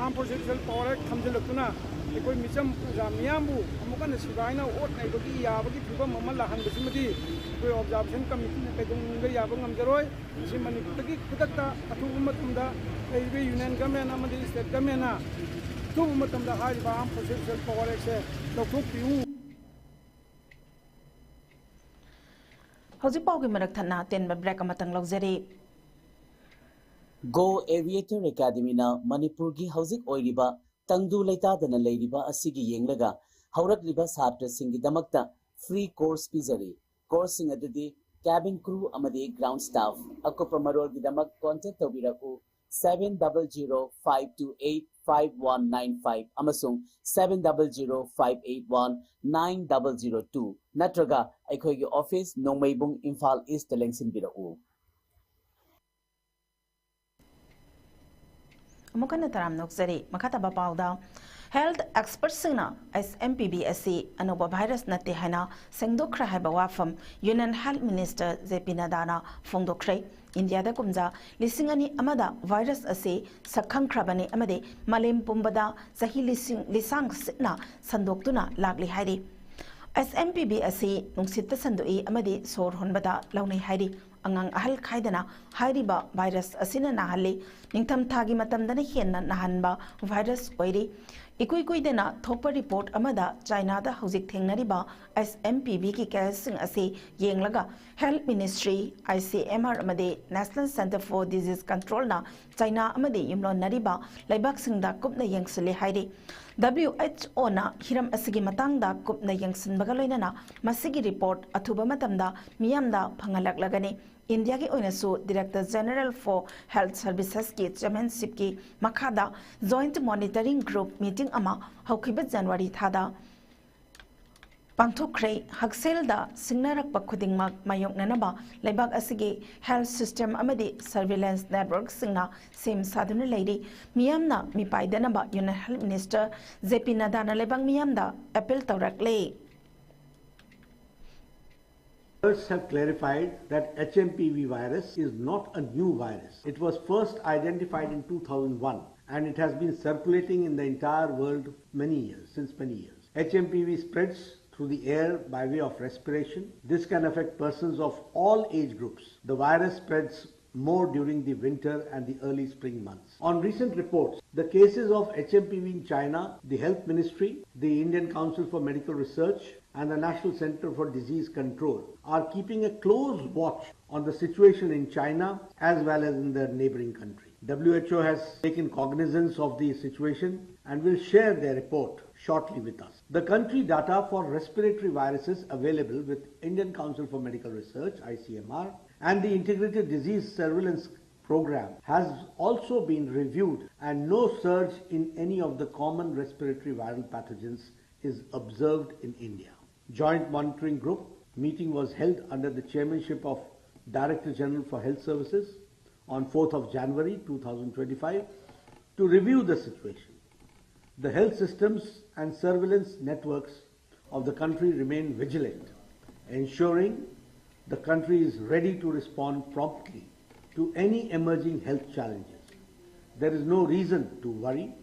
Armed Forces Special Power Act ꯊꯝꯖꯤꯜꯂꯛꯇꯨꯅ ꯑꯩꯈꯣꯏ ꯃꯤꯆꯝ ꯄ꯭ꯔꯖꯥ ꯃꯤꯌꯥꯝꯕꯨ ꯑꯃꯨꯛ ꯍꯟꯅ ꯁꯤꯐꯥꯏꯅ ꯑꯣꯠ ꯅꯩꯕꯒꯤ ꯌꯥꯕꯒꯤ ꯐꯤꯕꯝ ꯑꯃ ꯂꯥꯛꯍꯟꯕꯁꯤꯃꯗꯤ ꯑꯩꯈꯣꯏ Observation Committeeꯅ ꯀꯩꯗꯧꯅꯨꯡꯗ ꯌꯥꯕ ꯉꯝꯖꯔꯣꯏ꯫ ꯃꯁꯤ ꯃꯅꯤꯄꯨꯔꯗꯒꯤ ꯈꯨꯗꯛꯇ ꯑꯊꯨꯕ ꯃꯇꯝꯗ ꯂꯩꯔꯤꯕ Union Government ꯑꯃꯗꯤ State Governmentꯅ ꯑꯊꯨꯕ ꯃꯇꯝꯗ ꯍꯥꯏꯔꯤꯕ Armed Forces Special Power Actꯁꯦ ꯂꯧꯊꯣꯛꯄꯤꯌꯨ꯫ ꯍꯧꯖꯤꯛ ꯄꯥꯎꯒꯤ ꯃꯔꯛ ꯊꯠꯅ ꯑꯇꯦꯟꯕ break ꯑꯃꯇꯪ ꯂꯧꯖꯔꯤ꯫ Go Aviator Academyꯅ ꯃꯅꯤꯄꯨꯔꯒꯤ ꯍꯧꯖꯤꯛ ꯑꯣꯏꯔꯤꯕ ꯇꯪꯗꯨ ꯂꯩꯇꯥꯗꯅ ꯂꯩꯔꯤꯕ ꯑꯁꯤꯒꯤ ꯌꯦꯡꯂꯒ ꯍꯧꯔꯛꯂꯤꯕ ꯁꯥꯇ꯭ꯔꯁꯤꯡꯒꯤꯗꯃꯛꯇ free course ꯄꯤꯖꯔꯤ꯫ Courseꯁꯤꯡ ꯑꯗꯨꯗꯤ cabin crew ꯑꯃꯗꯤ ground staff꯫ ꯑꯀꯨꯞꯄ ꯃꯔꯣꯜꯒꯤꯗꯃꯛ contact ꯇꯧꯕꯤꯔꯛꯎ seven double zero five two eight five one nine five ꯑꯃꯁꯨꯡ seven double zero five eight one nine double zero two ꯅꯠꯇ꯭ꯔꯒ ꯑꯩꯈꯣꯏꯒꯤ office ꯅꯣꯡꯃꯩꯕꯨꯡ, ꯏꯝꯐꯥꯜ Eastꯇ ꯂꯦꯡꯁꯤꯟꯕꯤꯔꯛꯎ꯫ ꯑꯃꯨꯛ ꯍꯟꯅ ꯇꯔꯥꯝꯅ ꯑꯣꯛꯆꯔꯤ꯫ ꯃꯈꯥ ꯇꯥꯕ ꯄꯥꯎꯗ, health expertꯁꯤꯡꯅ S M P V ꯑꯁꯤ ꯑꯅꯧꯕ virus ꯅꯠꯇꯦ ꯍꯥꯏꯅ ꯁꯦꯡꯗꯣꯛꯈ꯭ꯔꯦ ꯍꯥꯏꯕ ꯋꯥꯐꯝ Union Health Minister J P Naddꯥꯅ ꯐꯣꯡꯗꯣꯛꯈ꯭ꯔꯦ꯫ ꯏꯟꯗꯤꯌꯥꯗ ꯀꯨꯝꯖꯥ ꯂꯤꯁꯤꯡ ꯑꯅꯤ ꯑꯃꯗ virus ꯑꯁꯤ ꯁꯛꯈꯪꯈ꯭ꯔꯕꯅꯤ ꯑꯃꯗꯤ ꯃꯥꯂꯦꯝ ꯄꯨꯝꯕꯗ ꯆꯍꯤ ꯂꯤꯁꯤꯡ, ꯂꯤꯁꯥꯡ ꯁꯤꯠꯅ ꯁꯟꯗꯣꯛꯇꯨꯅ ꯂꯥꯛꯂꯤ ꯍꯥꯏꯔꯤ꯫ S M P V ꯑꯁꯤ ꯅꯨꯡꯁꯤꯠꯇ ꯁꯟꯗꯣꯛꯏ ꯑꯃꯗꯤ ꯁꯣꯔ ꯍꯣꯟꯕꯗ ꯂꯧꯅꯩ ꯍꯥꯏꯔꯤ꯫ ꯑꯉꯥꯡ ꯑꯍꯜ ꯈꯥꯏꯗꯅ ꯍꯥꯏꯔꯤꯕ virus ꯑꯁꯤꯅ ꯅꯥꯍꯜꯂꯤ꯫ ꯅꯤꯡꯊꯝꯊꯥꯒꯤ ꯃꯇꯝꯗꯅ ꯍꯦꯟꯅ ꯅꯥꯍꯟꯕ virus ꯑꯣꯏꯔꯤ꯫ ꯏꯀꯨꯏ ꯀꯨꯏꯗꯅ ꯊꯣꯛꯄ ꯔꯤꯄꯣꯔꯠ ꯑꯃꯗ ꯆꯥꯏꯅꯥꯗ ꯍꯧꯖꯤꯛ ꯊꯦꯡꯅꯔꯤꯕ ꯑꯦꯆ ꯑꯦꯝ ꯄꯤ ꯚꯤꯒꯤ ꯀꯦꯁꯁꯤꯡ ꯑꯁꯤ ꯌꯦꯡꯂꯒ health ministry, I C M R ꯑꯃꯗꯤ ꯅꯦꯁꯅꯦꯜ ꯁꯦꯟꯇꯔ ꯐꯣꯔ ꯗꯤꯖꯤꯁ ꯀꯟꯇ꯭ꯔꯣꯜꯅ ꯆꯥꯏꯅꯥ ꯑꯃꯗꯤ ꯌꯨꯝꯂꯣꯟꯅꯔꯤꯕ ꯂꯩꯕꯥꯛꯁꯤꯡꯗ ꯀꯨꯞꯅ ꯌꯦꯡꯁꯤꯜꯂꯤ ꯍꯥꯏꯔꯤ꯫ ꯗꯕ꯭ꯂꯤꯌꯨ ꯑꯩꯆ ꯑꯣꯅ ꯍꯤꯔꯝ ꯑꯁꯤꯒꯤ ꯃꯇꯥꯡꯗ ꯀꯨꯞꯅ ꯌꯦꯡꯁꯤꯟꯕꯒ ꯂꯣꯏꯅꯅ ꯃꯁꯤꯒꯤ ꯔꯤꯄꯣꯔꯠ ꯑꯊꯨꯕ ꯃꯇꯝꯗ ꯃꯤꯌꯥꯝꯗ ꯐꯪꯍꯜꯂꯛꯂꯒꯅꯤ꯫ ꯏꯟꯗꯤꯌꯥꯒꯤ ꯑꯣꯏꯅꯁꯨ Director General for Health Servicesꯀꯤ ꯆꯤꯌꯔꯃꯦꯟꯁꯤꯞꯀꯤ ꯃꯈꯥꯗ ꯖꯣꯏꯟꯠ ꯃꯣꯅꯤꯇꯔꯤꯡ ꯒ꯭ꯔꯨꯞ ꯃꯤꯇꯤꯡ ꯑꯃ ꯍꯧꯈꯤꯕ ꯖꯅꯋꯥꯔꯤ ꯊꯥꯗ ꯄꯥꯡꯊꯣꯛꯈ꯭ꯔꯦ꯫ ꯍꯛꯁꯦꯜꯗ ꯁꯤꯡꯅꯔꯛꯄ ꯈꯨꯗꯤꯡꯃꯛ ꯃꯥꯌꯣꯛꯅꯅꯕ ꯂꯩꯕꯥꯛ ꯑꯁꯤꯒꯤ ꯍꯦꯜꯊ ꯁꯤꯁꯇꯦꯝ ꯑꯃꯗꯤ ꯁꯔꯚꯤꯂꯦꯟꯁ ꯅꯦꯠꯋꯔꯛꯁꯤꯡꯅ ꯁꯦꯝ ꯁꯥꯗꯨꯅ ꯂꯩꯔꯤ꯫ ꯃꯤꯌꯥꯝꯅ ꯃꯤꯄꯥꯏꯗꯅꯕ ꯌꯨꯅꯤꯌꯟ ꯍꯦꯜꯊ ꯃꯤꯅꯤꯁꯇꯔ ꯖꯦ ꯄꯤ ꯅꯗꯥꯅ ꯂꯩꯕꯥꯛ ꯃꯤꯌꯥꯝꯗ appeal ꯇꯧꯔꯛꯂꯦ꯫ Experts have clarified that H M P V virus is not a new virus. It was first identified in two thousand one and it has been circulating in the entire world many years, since many years. H M P V spreads through the air by way of respiration. This can affect persons of all age groups. The virus spreads more during the winter and the early spring months. On recent reports, the cases of H M P V in China, the Health Ministry, the Indian Council for Medical Research, and the National Center for Disease Control are keeping a close watch on the situation in China as well as in the neighboring country. W H O has taken cognizance of the situation and will share their report shortly with us. The country data for respiratory viruses available with Indian Council for Medical Research, I C M R, and the Integrated Disease Surveillance Program has also been reviewed and no surge in any of the common respiratory viral pathogens is observed in India. Joint Monitoring Group meeting was held under the chairmanship of Director General for Health Services on fourth of January two thousand twenty-five to review the situation. The health systems and surveillance networks of the country remain vigilant, ensuring the country is ready to respond promptly to any emerging health challenges. There is no reason to worry.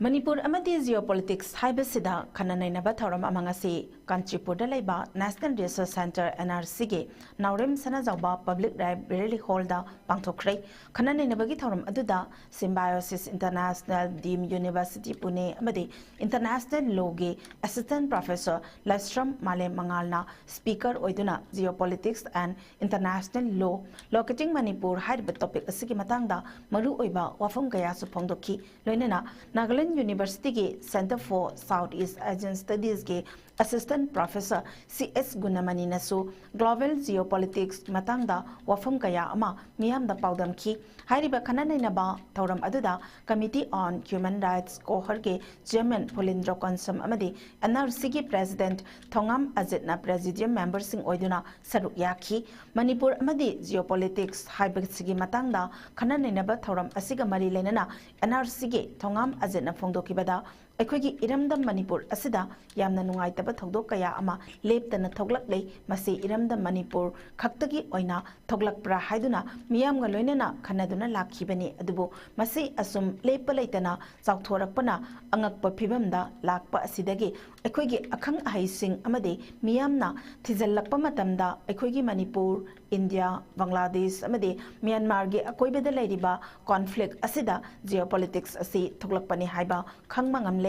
Manipur ꯑꯃꯗꯤ geopolitics ꯍꯥꯏꯕꯁꯤꯗ ꯈꯟꯅ ꯅꯩꯅꯕ ꯊꯧꯔꯝ ꯑꯃ ꯉꯁꯤ ꯀꯥꯟꯆꯤꯄꯨꯔꯗ ꯂꯩꯕ National Research Centre, N R C ꯒꯤ ꯅꯥꯎꯔꯦꯝ ꯁꯅꯥꯖꯥꯎꯕ Public Library Hall ꯗ ꯄꯥꯡꯊꯣꯛꯈ꯭ꯔꯦ꯫ ꯈꯟꯅ ꯅꯩꯅꯕꯒꯤ ꯊꯧꯔꯝ ꯑꯗꯨꯗ Symbiosis International, Deemed University Pune ꯑꯃꯗꯤ International Law ꯒꯤ Assistant Professor ꯂꯥꯏꯁ꯭ꯔꯝ ꯃꯥꯂꯦꯝ ꯃꯉꯥꯜꯅ speaker ꯑꯣꯏꯗꯨꯅ Geopolitics and International Law, Locating Manipur ꯍꯥꯏꯔꯤꯕ topic ꯑꯁꯤꯒꯤ ꯃꯇꯥꯡꯗ ꯃꯔꯨꯑꯣꯏꯕ ꯋꯥꯐꯝ ꯀꯌꯥꯁꯨ ꯐꯣꯡꯗꯣꯛꯈꯤ꯫ ꯂꯣꯏꯅꯅ Nagaland University ꯒꯤ Centre for South East Asian Studies ꯒꯤ Assistant Professor C S ꯒꯨꯅꯃꯅꯤꯅꯁꯨ global geopolitics ꯃꯇꯥꯡꯗ ꯋꯥꯐꯝ ꯀꯌꯥ ꯑꯃ ꯃꯤꯌꯥꯝꯗ ꯄꯥꯎꯗꯝꯈꯤ꯫ ꯍꯥꯏꯔꯤꯕ ꯈꯟꯅ ꯅꯩꯅꯕ ꯊꯧꯔꯝ ꯑꯗꯨꯗ Committee on Human Rights, CoHR ꯒꯤ Chairman ꯐꯨꯂꯤꯟꯗ꯭ꯔꯣ ꯀꯣꯟꯁꯝ ꯑꯃꯗꯤ N R C ꯒꯤ President ꯊꯣꯉꯥꯝ ꯑꯖꯤꯠꯅ Presidium member ꯁꯤꯡ ꯑꯣꯏꯗꯨꯅ ꯁꯔꯨꯛ ꯌꯥꯈꯤ꯫ ꯃꯅꯤꯄꯨꯔ ꯑꯃꯗꯤ geopolitics ꯍꯥꯏꯕꯁꯤꯒꯤ ꯃꯇꯥꯡꯗ ꯈꯟꯅ ꯅꯩꯅꯕ ꯊꯧꯔꯝ ꯑꯁꯤꯒ ꯃꯔꯤ ꯂꯩꯅꯅ N R C ꯒꯤ ꯊꯣꯉꯥꯝ ꯑꯖꯤꯠꯅ ꯐꯣꯡꯗꯣꯛꯈꯤꯕꯗ, ꯑꯩꯈꯣꯏꯒꯤ ꯏꯔꯝꯗꯝ ꯃꯅꯤꯄꯨꯔ ꯑꯁꯤꯗ ꯌꯥꯝꯅ ꯅꯨꯡꯉꯥꯏꯇꯕ ꯊꯧꯗꯣꯛ ꯀꯌꯥ ꯑꯃ ꯂꯦꯞꯇꯅ ꯊꯣꯛꯂꯛꯂꯤ꯫ ꯃꯁꯤ ꯏꯔꯝꯗꯝ ꯃꯅꯤꯄꯨꯔ ꯈꯛꯇꯒꯤ ꯑꯣꯏꯅ ꯊꯣꯛꯂꯛꯄ꯭ꯔꯥ ꯍꯥꯏꯗꯨꯅ ꯃꯤꯌꯥꯝꯒ ꯂꯣꯏꯅꯅ ꯈꯟꯅꯗꯨꯅ ꯂꯥꯛꯈꯤꯕꯅꯤ꯫ ꯑꯗꯨꯕꯨ ꯃꯁꯤ ꯑꯁꯨꯝ ꯂꯦꯞꯄ ꯂꯩꯇꯅ ꯆꯥꯎꯊꯣꯔꯛꯄꯅ ꯑꯉꯛꯄ ꯐꯤꯕꯝꯗ ꯂꯥꯛꯄ ꯑꯁꯤꯗꯒꯤ ꯑꯩꯈꯣꯏꯒꯤ ꯑꯈꯪ ꯑꯍꯩꯁꯤꯡ ꯑꯃꯗꯤ ꯃꯤꯌꯥꯝꯅ ꯊꯤꯖꯤꯜꯂꯛꯄ ꯃꯇꯝꯗ ꯑꯩꯈꯣꯏꯒꯤ ꯃꯅꯤꯄꯨꯔ, ꯏꯟꯗꯤꯌꯥ, ꯕꯪꯒ꯭ꯂꯥꯗꯦꯁ ꯑꯃꯗꯤ ꯃ꯭ꯌꯥꯟꯃꯥꯔꯒꯤ ꯑꯀꯣꯏꯕꯗ ꯂꯩꯔꯤꯕ conflict ꯑꯁꯤꯗ geopolitics ꯑꯁꯤ ꯊꯣꯛꯂꯛꯄꯅꯤ ꯍꯥꯏꯕ ꯈꯪꯕ ꯉꯝꯂꯦ꯫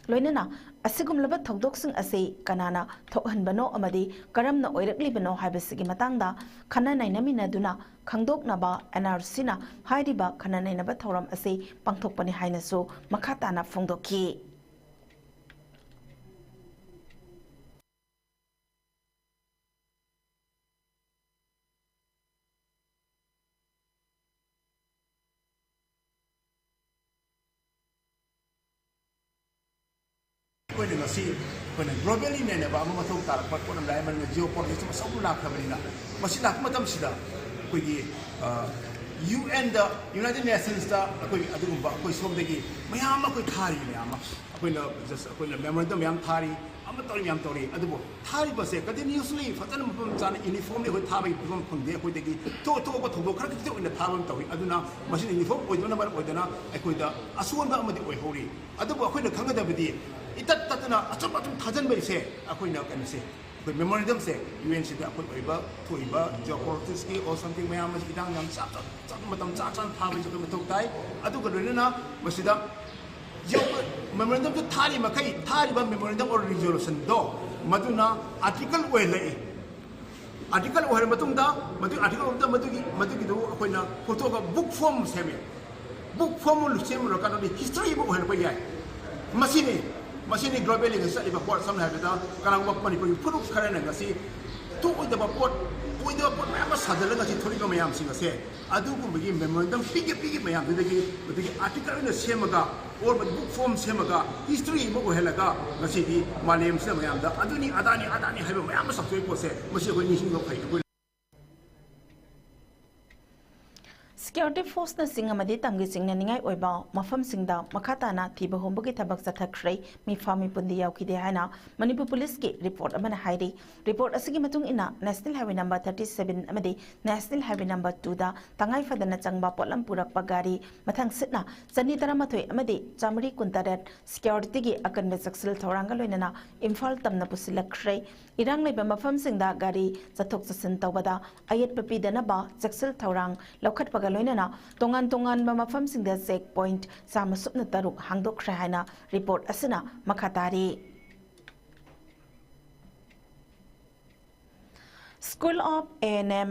ꯂꯣꯏꯅꯅ ꯑꯁꯤꯒꯨꯝꯂꯕ ꯊꯧꯗꯣꯛꯁꯤꯡ ꯑꯁꯤ ꯀꯅꯥꯅ ꯊꯣꯛꯍꯟꯕꯅꯣ ꯑꯃꯗꯤ ꯀꯔꯝꯅ ꯑꯣꯏꯔꯛꯂꯤꯕꯅꯣ ꯍꯥꯏꯕꯁꯤꯒꯤ ꯃꯇꯥꯡꯗ ꯈꯟꯅ ꯅꯩꯅꯃꯤꯟꯅꯗꯨꯅ ꯈꯪꯗꯣꯛꯅꯕ N R C ꯅ ꯍꯥꯏꯔꯤꯕ ꯈꯟꯅ ꯅꯩꯅꯕ ꯊꯧꯔꯝ ꯑꯁꯤ ꯄꯥꯡꯊꯣꯛꯄꯅꯤ ꯍꯥꯏꯅꯁꯨ ꯃꯈꯥ ꯇꯥꯅ ꯐꯣꯡꯗꯣꯛꯈꯤ꯫ ꯑꯩꯈꯣꯏꯅ ꯉꯁꯤ ꯑꯩꯈꯣꯏꯅ globally ꯅꯩꯅꯕ ꯑꯃ ꯃꯊꯧ ꯇꯥꯔꯛꯄ ꯄꯣꯠ ꯑꯃ ꯂꯥꯛꯑꯦ꯫ ꯃꯔꯝꯗꯤ geopolitics ꯑꯃ ꯆꯥꯎꯅ ꯂꯥꯛꯈ꯭ꯔꯕꯅꯤꯅ, ꯃꯁꯤ ꯂꯥꯛꯄ ꯃꯇꯝꯁꯤꯗ ꯑꯩꯈꯣꯏꯒꯤ, ꯑ, U N ꯗ, United Nations ꯇ ꯑꯩꯈꯣꯏ ꯑꯗꯨꯒꯨꯝꯕ ꯑꯩꯈꯣꯏ ꯁꯣꯝꯗꯒꯤ ꯃꯌꯥꯝ ꯑꯃ ꯑꯩꯈꯣꯏ ꯊꯥꯔꯤ, ꯃꯌꯥꯝ ꯑꯃ ꯑꯩꯈꯣꯏꯅ just ꯑꯩꯈꯣꯏꯅ memorandum ꯃꯌꯥꯝ ꯊꯥꯔꯤ꯫ ꯑꯃ ꯇꯧꯔꯤ, ꯃꯌꯥꯝ ꯇꯧꯔꯤ, ꯑꯗꯨꯕꯨ ꯊꯥꯔꯤꯕꯁꯦ continuously ꯐꯖꯅ ꯃꯐꯝ ꯆꯥꯅ uniformly ꯑꯩꯈꯣꯏ ꯊꯥꯕꯒꯤ ꯐꯤꯕꯝ ꯐꯪꯗꯦ꯫ ꯑꯩꯈꯣꯏꯗꯒꯤ ꯊꯣꯛ ꯊꯣꯛꯄ ꯊꯧꯗꯣꯛ ꯈꯔ ꯈꯛꯇ ꯑꯣꯏꯅ ꯊꯥꯕ ꯑꯃ ꯇꯧꯏ꯫ ꯑꯗꯨꯅ ꯃꯁꯤꯅ uniform ꯑꯣꯏꯗꯕꯅ ꯃꯔꯝ ꯑꯣꯏꯗꯅ ꯑꯩꯈꯣꯏꯗ ꯑꯁꯣꯟꯕ ꯑꯃꯗꯤ ꯑꯣꯏꯍꯧꯔꯤ꯫ ꯑꯗꯨꯕꯨ ꯑꯩꯈꯣꯏꯅ ꯈꯪꯒꯗꯕꯗꯤ ꯏꯇꯠ ꯇꯠꯇꯅ ꯑꯆꯨꯝ ꯑꯆꯨꯝ ꯊꯥꯖꯤꯟꯕꯒꯤꯁꯦ ꯑꯩꯈꯣꯏꯅ ꯀꯩꯅꯣꯁꯦ ꯑꯩꯈꯣꯏ memorandumꯁꯦ UNꯁꯤꯗ ꯑꯩꯈꯣꯏ ꯑꯣꯏꯕ ꯊꯣꯛꯏꯕ geopoliticsꯀꯤ or something ꯃꯌꯥꯝ ꯑꯃꯁꯤ ꯏꯔꯥꯡ ꯌꯥꯝ ꯆꯞ ꯆꯞ ꯆꯞ ꯃꯇꯝ ꯆꯥ ꯆꯥꯅ ꯊꯥꯕꯒꯤ ꯑꯩꯈꯣꯏ ꯃꯊꯧ ꯇꯥꯏ꯫ ꯑꯗꯨꯒ ꯂꯣꯏꯅꯅ ꯃꯁꯤꯗ memorandumꯗꯨ ꯊꯥꯔꯤ ꯃꯈꯩ ꯊꯥꯔꯤꯕ memorandum or resolutionꯗꯣ ꯃꯗꯨꯅ article ꯑꯣꯏꯍꯜꯂꯛꯏ꯫ Article ꯑꯣꯏꯍꯜꯂ ꯃꯇꯨꯡꯗ ꯃꯗꯨ article ꯑꯣꯏꯕꯗ ꯃꯗꯨꯒꯤ ꯃꯗꯨꯒꯤꯗꯨ ꯑꯩꯈꯣꯏꯅ ꯄꯨꯊꯣꯛꯑꯒ book form ꯁꯦꯝꯃꯦ꯫ Book form ꯑꯃ ꯁꯦꯝꯃꯨꯔꯀꯥꯟꯗꯗꯤ history ꯑꯃ ꯑꯣꯏꯍꯜꯂꯛꯄ ꯌꯥꯏ꯫ ꯃꯁꯤꯅꯤ ꯃꯁꯤꯅꯤ globally ꯉꯁꯤ ꯆꯠꯂꯤꯕ ꯄꯣꯠ꯫ ꯁꯝꯅ ꯍꯥꯏꯔꯕꯗ ꯀꯅꯥꯒꯨꯝꯕ ꯃꯅꯤꯄꯨꯔꯒꯤ ꯐꯨꯔꯨꯞ ꯈꯔꯅ ꯉꯁꯤ ꯊꯣꯛꯑꯣꯏꯗꯕ ꯄꯣꯠ, ꯑꯣꯏꯗꯕ ꯄꯣꯠ ꯃꯌꯥꯝ ꯑꯃ ꯁꯥꯖꯤꯜꯂꯒ ꯉꯁꯤ ꯊꯣꯛꯂꯤꯕ ꯃꯌꯥꯝꯁꯤꯡ ꯑꯁꯦ ꯑꯗꯨꯒꯨꯝꯕꯒꯤ memorandum ꯄꯤꯒꯦ ꯄꯤꯒꯦ ꯃꯌꯥꯝꯗꯨꯗꯒꯤ ꯃꯗꯨꯒꯤ article ꯑꯣꯏꯅ ꯁꯦꯝꯃꯒ or book form ꯁꯦꯝꯃꯒ history ꯑꯃ ꯑꯣꯏꯍꯜꯂꯒ ꯉꯁꯤꯗꯤ ꯃꯥꯂꯦꯝꯁꯤꯗ ꯃꯌꯥꯝꯗ ꯑꯗꯨꯅꯤ ꯑꯗꯥꯅꯤ ꯑꯗꯥꯅꯤ ꯍꯥꯏꯕ ꯃꯌꯥꯝ ꯑꯃ ꯁꯟꯗꯣꯛꯏ ꯄꯣꯠꯁꯦ ꯃꯁꯤ ꯑꯩꯈꯣꯏ ꯅꯤꯡꯁꯤꯡꯕ ꯐꯩ꯫ ꯑꯩꯈꯣꯏ Security forceꯅꯆꯤꯡ ꯑꯃꯗꯤ ꯇꯝꯒꯤ ꯆꯤꯡꯅꯅꯤꯡꯉꯥꯏ ꯑꯣꯏꯕ ꯃꯐꯝꯁꯤꯡꯗ ꯃꯈꯥ ꯇꯥꯅ ꯊꯤꯕ ꯍꯨꯝꯕꯒꯤ ꯊꯕꯛ ꯆꯠꯊꯈ꯭ꯔꯦ꯫ ꯃꯤꯐꯥ ꯃꯤꯄꯨꯟꯗꯤ ꯌꯥꯎꯈꯤꯗꯦ ꯍꯥꯏꯅ ꯃꯅꯤꯄꯨꯔ ꯄꯨꯂꯤꯁꯀꯤ report ꯑꯃꯅ ꯍꯥꯏꯔꯤ꯫ Report ꯑꯁꯤꯒꯤ ꯃꯇꯨꯡ ꯏꯟꯅ National Highway number thirty seven ꯑꯃꯗꯤ National Highway number twoꯗ ꯇꯉꯥꯏ ꯐꯗꯅ ꯆꯪꯕ ꯄꯣꯠꯂꯝ ꯄꯨꯔꯛꯄ ꯒꯥꯔꯤ ꯃꯊꯪꯁꯤꯠꯅ ꯆꯅꯤ ꯇꯔꯥꯃꯥꯊꯣꯏ ꯑꯃꯗꯤ ꯆꯥꯃꯔꯤ ꯀꯨꯟꯇꯔꯦꯠ securityꯒꯤ ꯑꯀꯟꯕ ꯆꯦꯛꯁꯤꯜ ꯊꯧꯔꯥꯡꯒ ꯂꯣꯏꯅꯅ ꯏꯝꯐꯥꯜ ꯇꯝꯅ ꯄꯨꯁꯤꯜꯂꯛꯈ꯭ꯔꯦ꯫ ꯏꯔꯥꯡ ꯂꯩꯕ ꯃꯐꯝꯁꯤꯡꯗ ꯒꯥꯔꯤ ꯆꯠꯊꯣꯛ ꯆꯠꯁꯤꯟ ꯇꯧꯕꯗ ꯑꯌꯦꯠꯄ ꯄꯤꯗꯅꯕ ꯆꯦꯛꯁꯤꯜ ꯊꯧꯔꯥꯡ ꯂꯧꯈꯠꯄꯒ ꯂꯣꯏꯅꯅ ꯇꯣꯉꯥꯟ ꯇꯣꯉꯥꯟꯕ ꯃꯐꯝꯁꯤꯡꯗ check point ꯆꯥꯝꯃ ꯁꯨꯞꯅ ꯇꯔꯨꯛ ꯍꯥꯡꯗꯣꯛꯈ꯭ꯔꯦ ꯍꯥꯏꯅ report ꯑꯁꯤꯅ ꯃꯈꯥ ꯇꯥꯔꯤ꯫ School of A&M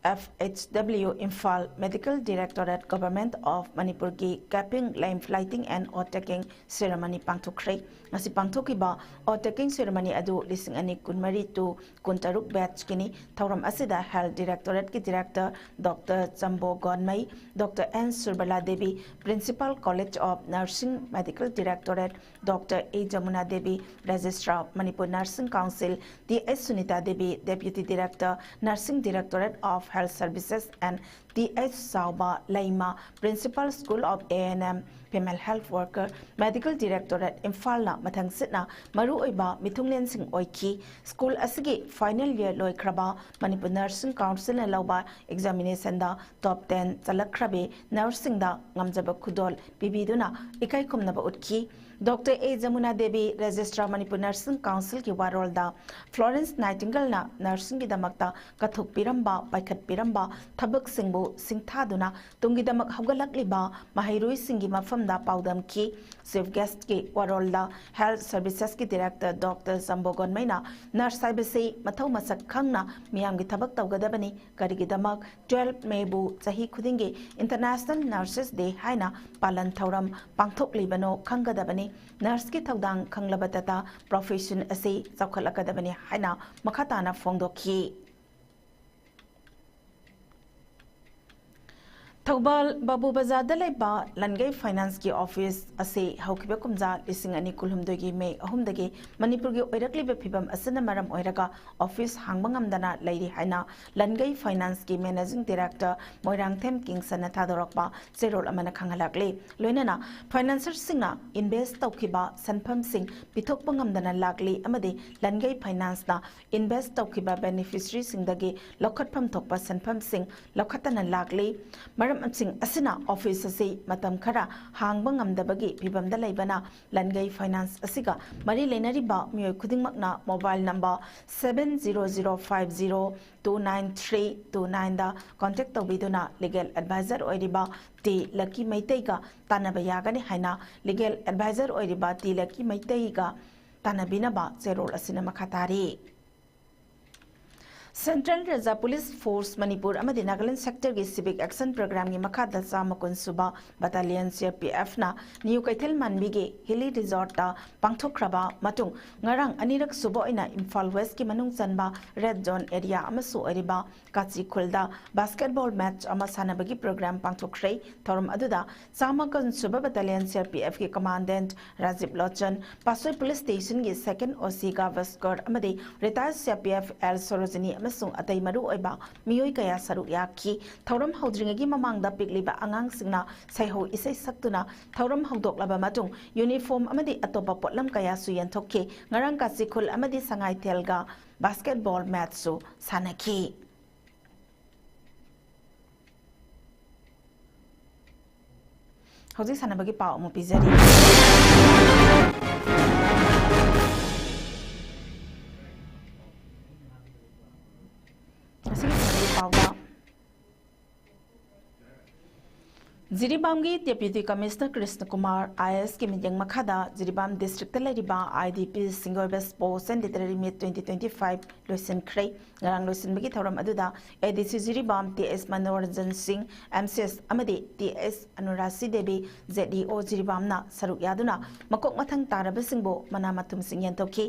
FHW Imphal Medical Directorate Government of Manipurꯒꯤ capping, lamp lighting and oath taking ceremony ꯄꯥꯡꯊꯣꯛꯈ꯭ꯔꯦ꯫ ꯉꯁꯤ ꯄꯥꯡꯊꯣꯛꯈꯤꯕ oath taking ceremony ꯑꯗꯨ ꯂꯤꯁꯤꯡ ꯑꯅꯤ ꯀꯨꯟꯃꯔꯤ to ꯀꯨꯟꯇꯔꯨꯛ batchꯀꯤꯅꯤ꯫ ꯊꯧꯔꯝ ꯑꯁꯤꯗ Health Directorateꯀꯤ Director Doctor Chambo Gonmei, Doctor N Surbala Devi, Principal College of Nursing Medical Directorate, Doctor A Jamuna Devi, Registrar Manipur Nursing Council, D H Sunita Devi, Deputy Director Nursing Directorate of Health Services and T H Chauba Leima, Principal School of A N M, Female Health Worker, Medical Directorate, ꯏꯝꯐꯥꯜꯅ ꯃꯊꯪꯁꯤꯠꯅ ꯃꯔꯨꯑꯣꯏꯕ ꯃꯤꯊꯨꯡꯂꯦꯟꯁꯤꯡ ꯑꯣꯏꯈꯤ꯫ School ꯑꯁꯤꯒꯤ final year ꯂꯣꯏꯈ꯭ꯔꯕ ꯃꯅꯤꯄꯨꯔ ꯅꯔꯁꯤꯡ ꯀꯥꯎꯟꯁꯤꯜꯅ ꯂꯧꯕ ꯑꯦꯛꯖꯥꯃꯤꯅꯦꯁꯟꯗ ꯇꯣꯞ ten ꯆꯜꯂꯛꯈ꯭ꯔꯕꯤ ꯅꯔꯁꯁꯤꯡꯗ ꯉꯝꯖꯕ ꯈꯨꯗꯣꯜ ꯄꯤꯕꯤꯗꯨꯅ ꯏꯀꯥꯏ ꯈꯨꯝꯅꯕ ꯎꯠꯈꯤ꯫ ꯗꯣꯛꯇꯔ ꯑꯦ ꯖꯃꯨꯅꯥ ꯗꯦꯕꯤ, ꯔꯦꯖꯤꯁꯇ꯭ꯔꯥꯔ ꯃꯅꯤꯄꯨꯔ ꯅꯔꯁꯤꯡ ꯀꯥꯎꯟꯁꯤꯜꯒꯤ ꯋꯥꯔꯣꯜꯗ, ꯐ꯭ꯂꯣꯔꯦꯟꯁ ꯅꯥꯏꯇꯤꯡꯒꯜꯅ ꯅꯔꯁꯤꯡꯒꯤꯗꯃꯛꯇ ꯀꯠꯊꯣꯛꯄꯤꯔꯝꯕ, ꯄꯥꯏꯈꯠꯄꯤꯔꯝꯕ ꯊꯕꯛꯁꯤꯡꯕꯨ ꯁꯤꯡꯊꯥꯗꯨꯅ ꯇꯨꯡꯒꯤꯗꯃꯛ ꯍꯧꯒꯠꯂꯛꯂꯤꯕ ꯃꯍꯩꯔꯣꯏꯁꯤꯡꯒꯤ ꯃꯐꯝꯗ ꯄꯥꯎꯗꯝꯈꯤ꯫ ꯆꯤꯐ ꯒꯦꯁ꯭ꯠꯀꯤ ꯋꯥꯔꯣꯜꯗ ꯍꯦꯜꯊ ꯁꯔꯚꯤꯁꯦꯁꯀꯤ ꯗꯤꯔꯦꯛꯇꯔ ꯗꯣꯛꯇꯔ ꯖꯝꯕꯣ ꯒꯣꯟꯃꯩꯅ ꯅꯔꯁ ꯍꯥꯏꯕꯁꯤ ꯃꯊꯧ ꯃꯁꯛ ꯈꯪꯅ ꯃꯤꯌꯥꯝꯒꯤ ꯊꯕꯛ ꯇꯧꯒꯗꯕꯅꯤ꯫ ꯀꯔꯤꯒꯤꯗꯃꯛ ꯇ꯭ꯋꯦꯜꯐ ꯃꯦꯕꯨ ꯆꯍꯤ ꯈꯨꯗꯤꯡꯒꯤ ꯏꯟꯇꯔꯅꯦꯁꯅꯦꯜ ꯅꯔꯁꯦꯁ ꯗꯦ ꯍꯥꯏꯅ ꯄꯥꯂꯟ ꯊꯧꯔꯝ ꯄꯥꯡꯊꯣꯛꯂꯤꯕꯅꯣ ꯈꯪꯒꯗꯕꯅꯤ꯫ ꯅꯔꯁꯀꯤ ꯊꯧꯗꯥꯡ ꯈꯪꯂꯕꯇꯇ ꯄ꯭ꯔꯣꯐꯦꯁꯟ ꯑꯁꯤ ꯆꯥꯎꯈꯠꯂꯛꯀꯗꯕꯅꯤ ꯍꯥꯏꯅ ꯃꯈꯥ ꯇꯥꯅ ꯐꯣꯡꯗꯣꯛꯈꯤ꯫ ꯊꯧꯕꯥꯜ ꯕꯥꯕꯨ ꯕꯖꯥꯔꯗ ꯂꯩꯕ ꯂꯟꯒꯩ ꯐꯥꯏꯅꯥꯟꯁꯀꯤ ꯑꯣꯐꯤꯁ ꯑꯁꯤ ꯍꯧꯈꯤꯕ ꯀꯨꯝꯖꯥ ꯂꯤꯁꯤꯡ ꯑꯅꯤ ꯀꯨꯟꯍꯨꯝꯗꯣꯏꯒꯤ ꯃꯦ ꯑꯍꯨꯝꯗꯒꯤ ꯃꯅꯤꯄꯨꯔꯒꯤ ꯑꯣꯏꯔꯛꯂꯤꯕ ꯐꯤꯕꯝ ꯑꯁꯤꯅ ꯃꯔꯝ ꯑꯣꯏꯔꯒ ꯑꯣꯐꯤꯁ ꯍꯥꯡꯕ ꯉꯝꯗꯅ ꯂꯩꯔꯤ ꯍꯥꯏꯅ ꯂꯟꯒꯩ ꯐꯥꯏꯅꯥꯟꯁꯀꯤ ꯃꯦꯅꯦꯖꯤꯡ ꯗꯤꯔꯦꯛꯇꯔ ꯃꯣꯏꯔꯥꯡꯊꯦꯝ ꯀꯤꯡꯁꯟꯅ ꯊꯥꯗꯣꯔꯛꯄ ꯆꯦꯔꯣꯜ ꯑꯃꯅ ꯈꯪꯍꯜꯂꯛꯂꯤ꯫ ꯂꯣꯏꯅꯅ ꯐꯥꯏꯅꯥꯟꯁꯔꯁꯤꯡꯅ ꯏꯟꯚꯦꯁ ꯇꯧꯈꯤꯕ ꯁꯦꯟꯐꯝꯁꯤꯡ ꯄꯤꯊꯣꯛꯄ ꯉꯝꯗꯅ ꯂꯥꯛꯂꯤ ꯑꯃꯗꯤ ꯂꯟꯒꯩ ꯐꯥꯏꯅꯥꯟꯁꯅ ꯏꯟꯚꯦꯁ ꯇꯧꯈꯤꯕ ꯕꯦꯅꯤꯐꯤꯁꯔꯤꯁꯤꯡꯗꯒꯤ ꯂꯧꯈꯠꯐꯝ ꯊꯣꯛꯄ ꯁꯦꯟꯐꯝꯁꯤꯡ ꯂꯧꯈꯠꯇꯅ ꯂꯥꯛꯂꯤ꯫ ꯃꯔꯝꯁꯤꯡ ꯑꯁꯤꯅ ꯑꯣꯐꯤꯁ ꯑꯁꯤ ꯃꯇꯝ ꯈꯔ ꯍꯥꯡꯕ ꯉꯝꯗꯕꯒꯤ ꯐꯤꯕꯝꯗ ꯂꯩꯕꯅ ꯂꯟꯒꯩ ꯐꯥꯏꯅꯥꯟꯁ ꯑꯁꯤꯒ ꯃꯔꯤ ꯂꯩꯅꯔꯤꯕ ꯃꯤꯑꯣꯏ ꯈꯨꯗꯤꯡꯃꯛꯅ mobile number seven zero zero five zero two nine three two nine ꯗ ꯀꯣꯟꯇꯦꯛ ꯇꯧꯕꯤꯗꯨꯅ ꯂꯤꯒꯦꯜ ꯑꯦꯗꯚꯥꯏꯖꯔ ꯑꯣꯏꯔꯤꯕ ꯇꯤ ꯂꯛꯀꯤ ꯃꯩꯇꯩꯒ ꯇꯥꯟꯅꯕ ꯌꯥꯒꯅꯤ ꯍꯥꯏꯅ ꯂꯤꯒꯦꯜ ꯑꯦꯗꯚꯥꯏꯖꯔ ꯑꯣꯏꯔꯤꯕ ꯇꯤ ꯂꯛꯀꯤ ꯃꯩꯇꯩꯒ ꯇꯥꯟꯅꯕꯤꯅꯕ ꯆꯦꯔꯣꯜ ꯑꯁꯤꯅ ꯃꯈꯥ ꯇꯥꯔꯤ꯫ Central Reserve Police Force Manipur ꯑꯃꯗꯤ ꯅꯥꯒꯥꯂꯦꯟ ꯁꯦꯛꯇꯔꯒꯤ Civic Action Programꯒꯤ ꯃꯈꯥꯗ ꯆꯥꯝꯃ ꯀꯨꯟ ꯁꯨꯕ ꯕꯠꯇꯥꯂꯤꯌꯟ CRPFꯅ ꯅ꯭ꯌꯨ ꯀꯩꯊꯦꯜ ꯃꯥꯟꯕꯤꯒꯤ ꯍꯤꯂꯤ ꯔꯤꯖꯣꯔꯠꯇ ꯄꯥꯡꯊꯣꯛꯈ꯭ꯔꯕ ꯃꯇꯨꯡ ꯉꯔꯥꯡ ꯑꯅꯤꯔꯛ ꯁꯨꯕ ꯑꯣꯏꯅ ꯏꯝꯐꯥꯜ ꯋꯦꯁꯀꯤ ꯃꯅꯨꯡ ꯆꯟꯕ ꯔꯦꯗ ꯖꯣꯟ ꯑꯦꯔꯤꯌꯥ ꯑꯃꯁꯨ ꯑꯣꯏꯔꯤꯕ ꯀꯥꯆꯤ ꯈꯨꯜꯗ ꯕꯥꯁꯀꯦꯠꯕꯣꯜ ꯃꯦꯆ ꯑꯃ ꯁꯥꯟꯅꯕꯒꯤ ꯄ꯭ꯔꯣꯒ꯭ꯔꯥꯝ ꯄꯥꯡꯊꯣꯛꯈ꯭ꯔꯦ꯫ ꯊꯧꯔꯝ ꯑꯗꯨꯗ ꯆꯥꯝꯃ ꯀꯨꯟ ꯁꯨꯕ ꯕꯠꯇꯥꯂꯤꯌꯟ CRPFꯀꯤ ꯀꯃꯥꯟꯗꯦꯟꯠ ꯔꯥꯖꯤꯕ ꯂꯣꯆꯟ, ꯄꯥꯠꯁꯣꯏ ꯄꯨꯂꯤꯁ ꯁ꯭ꯇꯦꯁꯟꯒꯤ ꯁꯦꯀꯦꯟ OC ꯒꯥꯚꯁꯀꯔ ꯑꯃꯗꯤ ꯔꯤꯇꯥꯌꯔ CRPF ꯑꯦꯜ ꯁꯣꯔꯣꯖꯤꯅꯤ ꯑꯃꯁꯨꯡ ꯑꯇꯩ ꯃꯔꯨꯑꯣꯏꯕ ꯃꯤꯑꯣꯏ ꯀꯌꯥ ꯁꯔꯨꯛ ꯌꯥꯈꯤ꯫ ꯊꯧꯔꯝ ꯍꯧꯗ꯭ꯔꯤꯉꯩꯒꯤ ꯃꯃꯥꯡꯗ ꯄꯤꯛꯂꯤꯕ ꯑꯉꯥꯡꯁꯤꯡꯅ ꯁꯩꯍꯧ ꯏꯁꯩ ꯁꯛꯇꯨꯅ ꯊꯧꯔꯝ ꯍꯧꯗꯣꯛꯂꯕ ꯃꯇꯨꯡ ꯌꯨꯅꯤꯐꯣꯔꯝ ꯑꯃꯗꯤ ꯑꯇꯣꯞꯄ ꯄꯣꯠꯂꯝ ꯀꯌꯥꯁꯨ ꯌꯦꯟꯊꯣꯛꯈꯤ꯫ ꯉꯔꯥꯡ ꯀꯥꯆꯤꯈꯨꯜ ꯑꯃꯗꯤ ꯁꯉꯥꯏꯊꯦꯜꯒ ꯕꯥꯁꯀꯦꯠꯕꯣꯜ ꯃꯦꯠꯆꯁꯨ ꯁꯥꯟꯅꯈꯤ꯫ ꯍꯧꯖꯤꯛ ꯁꯥꯟꯅꯕꯒꯤ ꯄꯥꯎ ꯑꯃꯨꯛ ꯄꯤꯖꯔꯤ꯫ ꯉꯁꯤꯒꯤ ꯁꯥꯟꯅꯕꯒꯤ ꯄꯥꯎꯗ, ꯖꯤꯔꯤꯕꯥꯝꯒꯤ Deputy Commissioner ꯀ꯭ꯔꯤꯁꯅ ꯀꯨꯃꯥꯔ ꯑꯥꯏ ꯑꯦꯁꯀꯤ ꯃꯤꯠꯌꯦꯡ ꯃꯈꯥꯗ ꯖꯤꯔꯤꯕꯥꯝ ꯗꯤꯁꯇ꯭ꯔꯤꯛꯇ ꯂꯩꯔꯤꯕ ꯑꯥꯏ ꯗꯤ ꯄꯤ ꯁꯤꯡꯒꯤ ꯑꯣꯏꯕ Sports and Literary Meet twenty twenty five ꯂꯣꯏꯁꯤꯟꯈ꯭ꯔꯦ꯫ ꯉꯔꯥꯡ ꯂꯣꯏꯁꯤꯟꯕꯒꯤ ꯊꯧꯔꯝ ꯑꯗꯨꯗ ꯑꯦ ꯗꯤ ꯁꯤ ꯖꯤꯔꯤꯕꯥꯝ ꯇꯤ ꯑꯦꯁ ꯃꯅꯣꯔꯟꯖꯟ ꯁꯤꯡ, ꯑꯦꯝ ꯁꯤ ꯑꯦꯁ ꯑꯃꯗꯤ ꯇꯤ ꯑꯦꯁ ꯑꯅꯨꯔꯥꯁꯤ ꯗꯦꯕꯤ, ꯖꯦꯠ ꯏ ꯑꯣ ꯖꯤꯔꯤꯕꯥꯝꯅ ꯁꯔꯨꯛ ꯌꯥꯗꯨꯅ ꯃꯀꯣꯛ ꯃꯊꯪ ꯇꯥꯔꯕꯁꯤꯡꯕꯨ ꯃꯅꯥ ꯃꯊꯨꯝꯁꯤꯡ ꯌꯦꯟꯊꯣꯛꯈꯤ꯫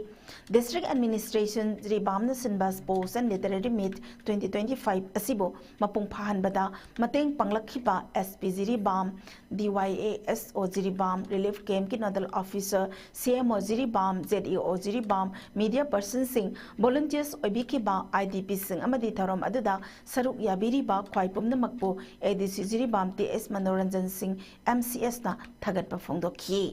District Administration ꯖꯤꯔꯤꯕꯥꯝꯅ ꯁꯤꯟꯕ Sports and Literary Meet twenty twenty five ꯑꯁꯤꯕꯨ ꯃꯄꯨꯡ ꯐꯥꯍꯟꯕꯗ ꯃꯇꯦꯡ ꯄꯥꯡꯂꯛꯈꯤꯕ S P Jiribam, D Y A S ꯑꯣ ꯖꯤꯔꯤꯕꯥꯝ, Relief Camp ꯀꯤ Nodal Officer, ꯁꯤ M O Jiribam, Z E ꯑꯣ Jiribam, media personꯁꯤꯡ, volunteers ꯑꯣꯏꯕꯤꯈꯤꯕ I D ꯄꯤꯁꯤꯡ ꯑꯃꯗꯤ ꯊꯧꯔꯝ ꯑꯗꯨꯗ ꯁꯔꯨꯛ ꯌꯥꯕꯤꯔꯤꯕ ꯈ꯭ꯋꯥꯏ ꯄꯨꯝꯅꯃꯛꯄꯨ ꯑꯦ ꯗꯤ ꯁꯤ ꯖꯤꯔꯤꯕꯥꯝ ꯇꯤ ꯑꯦꯁ ꯃꯅꯣꯔꯟꯖꯟ ꯁꯤꯡ, ꯑꯦꯝ ꯁꯤ ꯑꯦꯁꯅ ꯊꯥꯒꯠꯄ ꯐꯣꯡꯗꯣꯛꯈꯤ꯫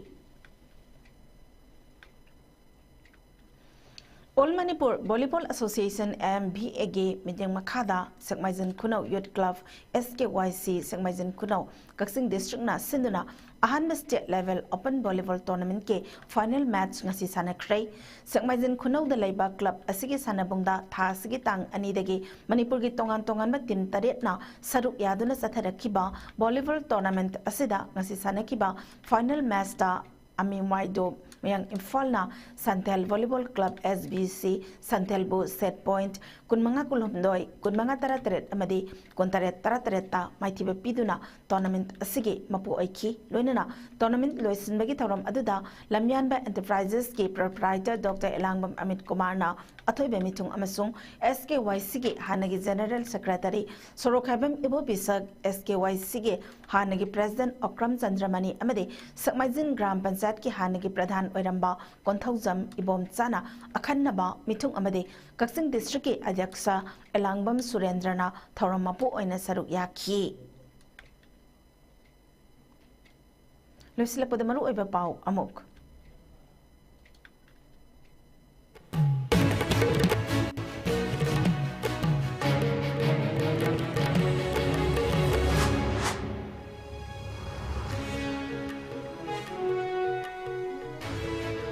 All Manipur Volleyball Association, M V ꯑꯦꯒꯤ ꯃꯤꯠꯌꯦꯡ ꯃꯈꯥꯗ ꯁꯦꯛꯃꯥꯏꯖꯤꯟ ꯈꯨꯅꯧ Youth Club, ꯑꯦꯁ ꯀꯦ ꯋꯥꯏ ꯁꯤ, ꯁꯦꯛꯃꯥꯏꯖꯤꯟ ꯈꯨꯅꯧ, ꯀꯛꯆꯤꯡ ꯗꯤꯁꯇ꯭ꯔꯤꯛꯅ ꯁꯤꯟꯗꯨꯅ ꯑꯍꯥꯟꯕ state level open volleyball tournamentꯀꯤ final match ꯉꯁꯤ ꯁꯥꯟꯅꯈ꯭ꯔꯦ꯫ ꯁꯦꯛꯃꯥꯏꯖꯤꯟ ꯈꯨꯅꯧꯗ ꯂꯩꯕ club ꯑꯁꯤꯒꯤ ꯁꯥꯟꯅꯕꯨꯡꯗ ꯊꯥ ꯑꯁꯤꯒꯤ ꯇꯥꯡ ꯑꯅꯤꯗꯒꯤ ꯃꯅꯤꯄꯨꯔꯒꯤ ꯇꯣꯉꯥꯟ ꯇꯣꯉꯥꯟꯕ team ꯇꯔꯦꯠꯅ ꯁꯔꯨꯛ ꯌꯥꯗꯨꯅ ꯆꯠꯊꯔꯛꯈꯤꯕ volleyball tournament ꯑꯁꯤꯗ ꯉꯁꯤ ꯁꯥꯟꯅꯈꯤꯕ final matchꯇ ꯑꯃꯤꯃꯥꯏꯗꯣ ꯃꯌꯥꯡ ꯏꯝꯐꯥꯜꯅ ꯁꯟꯊꯦꯜ Volleyball Club, ꯑꯦꯁ ꯕꯤ ꯁꯤ, ꯁꯟꯊꯦꯜꯕꯨ set point ꯀꯨꯟꯃꯉꯥ ꯀꯨꯟꯍꯨꯝꯗꯣꯏ, ꯀꯨꯟꯃꯉꯥ ꯇꯔꯥꯇꯔꯦꯠ ꯑꯃꯗꯤ ꯀꯨꯟꯇꯔꯦꯠ ꯇꯔꯥꯇꯔꯦꯠꯇ ꯃꯥꯏꯊꯤꯕ ꯄꯤꯗꯨꯅ tournament ꯑꯁꯤꯒꯤ ꯃꯄꯨ ꯑꯣꯏꯈꯤ꯫ ꯂꯣꯏꯅꯅ tournament ꯂꯣꯏꯁꯤꯟꯕꯒꯤ ꯊꯧꯔꯝ ꯑꯗꯨꯗ ꯂꯝꯌꯥꯟꯕ Enterprisesꯀꯤ proprietor ꯗꯣꯛꯇꯔ ꯏꯂꯥꯡꯕꯝ ꯑꯃꯤꯠ ꯀꯨꯃꯥꯔꯅ ꯑꯊꯣꯏꯕ ꯃꯤꯊꯨꯡ ꯑꯃꯁꯨꯡ ꯑꯦꯁ ꯀꯦ ꯋꯥꯏ ꯁꯤꯒꯤ ꯍꯥꯟꯅꯒꯤ General Secretary ꯁꯣꯔꯣꯛꯈꯥꯏꯕꯝ ꯏꯕꯣꯕꯤꯁꯛ, ꯑꯦꯁ ꯀꯦ ꯋꯥꯏ ꯁꯤꯒꯤ ꯍꯥꯟꯅꯒꯤ President ꯑꯣꯀ꯭ꯔꯝ ꯆꯟꯗ꯭ꯔꯃꯅꯤ ꯑꯃꯗꯤ ꯁꯛꯃꯥꯏꯖꯤꯟ ꯒ꯭ꯔꯥꯝ ꯄꯟꯆꯥꯌꯠꯀꯤ ꯍꯥꯟꯅꯒꯤ ꯄ꯭ꯔꯙꯥꯟ ꯑꯣꯏꯔꯝꯕ ꯀꯣꯟꯊꯧꯖꯝ ꯏꯕꯣꯝꯆꯥꯅ ꯑꯈꯟꯅꯕ ꯃꯤꯊꯨꯡ ꯑꯃꯗꯤ ꯀꯛꯆꯤꯡ ꯗꯤꯁꯇ꯭ꯔꯤꯛꯀꯤ ꯑꯗ꯭ꯌꯛꯁ ꯑꯦꯂꯥꯡꯕꯝ ꯁꯨꯔꯦꯟꯗ꯭ꯔꯅ ꯊꯧꯔꯝ ꯃꯄꯨ ꯑꯣꯏꯅ ꯁꯔꯨꯛ ꯌꯥꯈꯤ꯫ ꯂꯣꯏꯁꯤꯜꯂꯛꯄꯗ ꯃꯔꯨꯑꯣꯏꯕ ꯄꯥꯎ ꯑꯃꯨꯛ꯫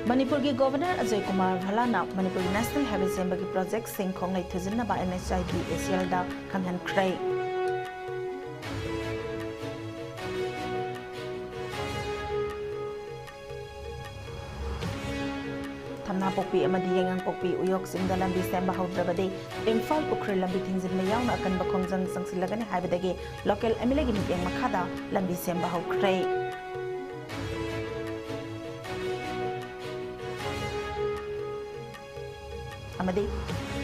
ꯃꯅꯤꯄꯨꯔꯒꯤ ꯒꯣꯚꯔꯅꯔ ꯑꯖꯣꯏ ꯀꯨꯃꯥꯔ ꯚꯜꯂꯥꯅ ꯃꯅꯤꯄꯨꯔꯒꯤ ꯅꯦꯁꯅꯦꯜ ꯍꯥꯏꯋꯦ ꯁꯦꯝꯕꯒꯤ ꯄ꯭ꯔꯣꯖꯦꯛꯁꯤꯡ ꯈꯣꯡꯂꯩ ꯊꯨꯖꯤꯟꯅꯕ NHIDCLꯗ ꯈꯪꯍꯟꯈ꯭ꯔꯦ꯫ ꯊꯝꯅꯥꯄꯣꯛꯄꯤ ꯑꯃꯗꯤ ꯌꯥꯏꯉꯪꯄꯣꯛꯄꯤ ꯎꯌꯣꯛꯁꯤꯡꯗ ꯂꯝꯕꯤ ꯁꯦꯝꯕ ꯍꯧꯗ꯭ꯔꯕꯗꯤ ꯏꯝꯐꯥꯜ ꯎꯈ꯭ꯔꯨꯜ ꯂꯝꯕꯤ ꯊꯤꯡꯖꯤꯟꯕ ꯌꯥꯎꯅ ꯑꯀꯟꯕ ꯈꯣꯡꯖꯪ ꯆꯪꯁꯤꯜꯂꯒꯅꯤ ꯍꯥꯏꯕꯗꯒꯤ local MLAꯒꯤ ꯃꯤꯠꯌꯦꯡ ꯃꯈꯥꯗ ꯂꯝꯕꯤ ꯁꯦꯝꯕ ꯍꯧꯈ꯭ꯔꯦ꯫ ꯑꯃꯗꯤ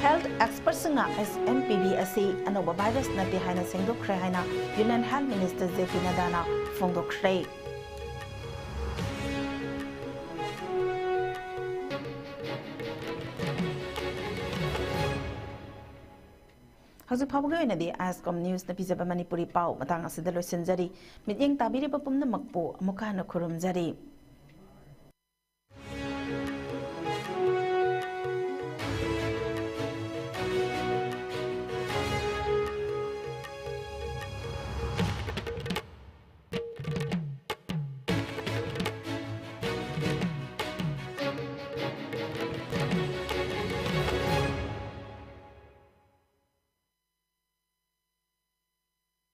health expertꯁꯤꯡꯅ HMPV ꯑꯁꯤ ꯑꯅꯧꯕ virus ꯅꯠꯇꯦ ꯍꯥꯏꯅ ꯁꯦꯡꯗꯣꯛꯈ꯭ꯔꯦ ꯍꯥꯏꯅ Union Health Minister JP ꯅꯗ꯭ꯗꯥꯅ ꯐꯣꯡꯗꯣꯛꯈ꯭ꯔꯦ꯫ ꯍꯧꯖꯤꯛ ꯐꯥꯎꯕꯒꯤ ꯑꯣꯏꯅꯗꯤ ISCOM Newsꯅ ꯄꯤꯖꯕ ꯃꯅꯤꯄꯨꯔꯤ ꯄꯥꯎ ꯃꯇꯥꯡ ꯑꯁꯤꯗ ꯂꯣꯏꯁꯤꯟꯖꯔꯤ꯫ ꯃꯤꯠꯌꯦꯡ ꯇꯥꯕꯤꯔꯤꯕ ꯄꯨꯝꯅꯃꯛꯄꯨ ꯑꯃꯨꯛꯀ ꯍꯟꯅ ꯈꯨꯔꯨꯝꯖꯔꯤ꯫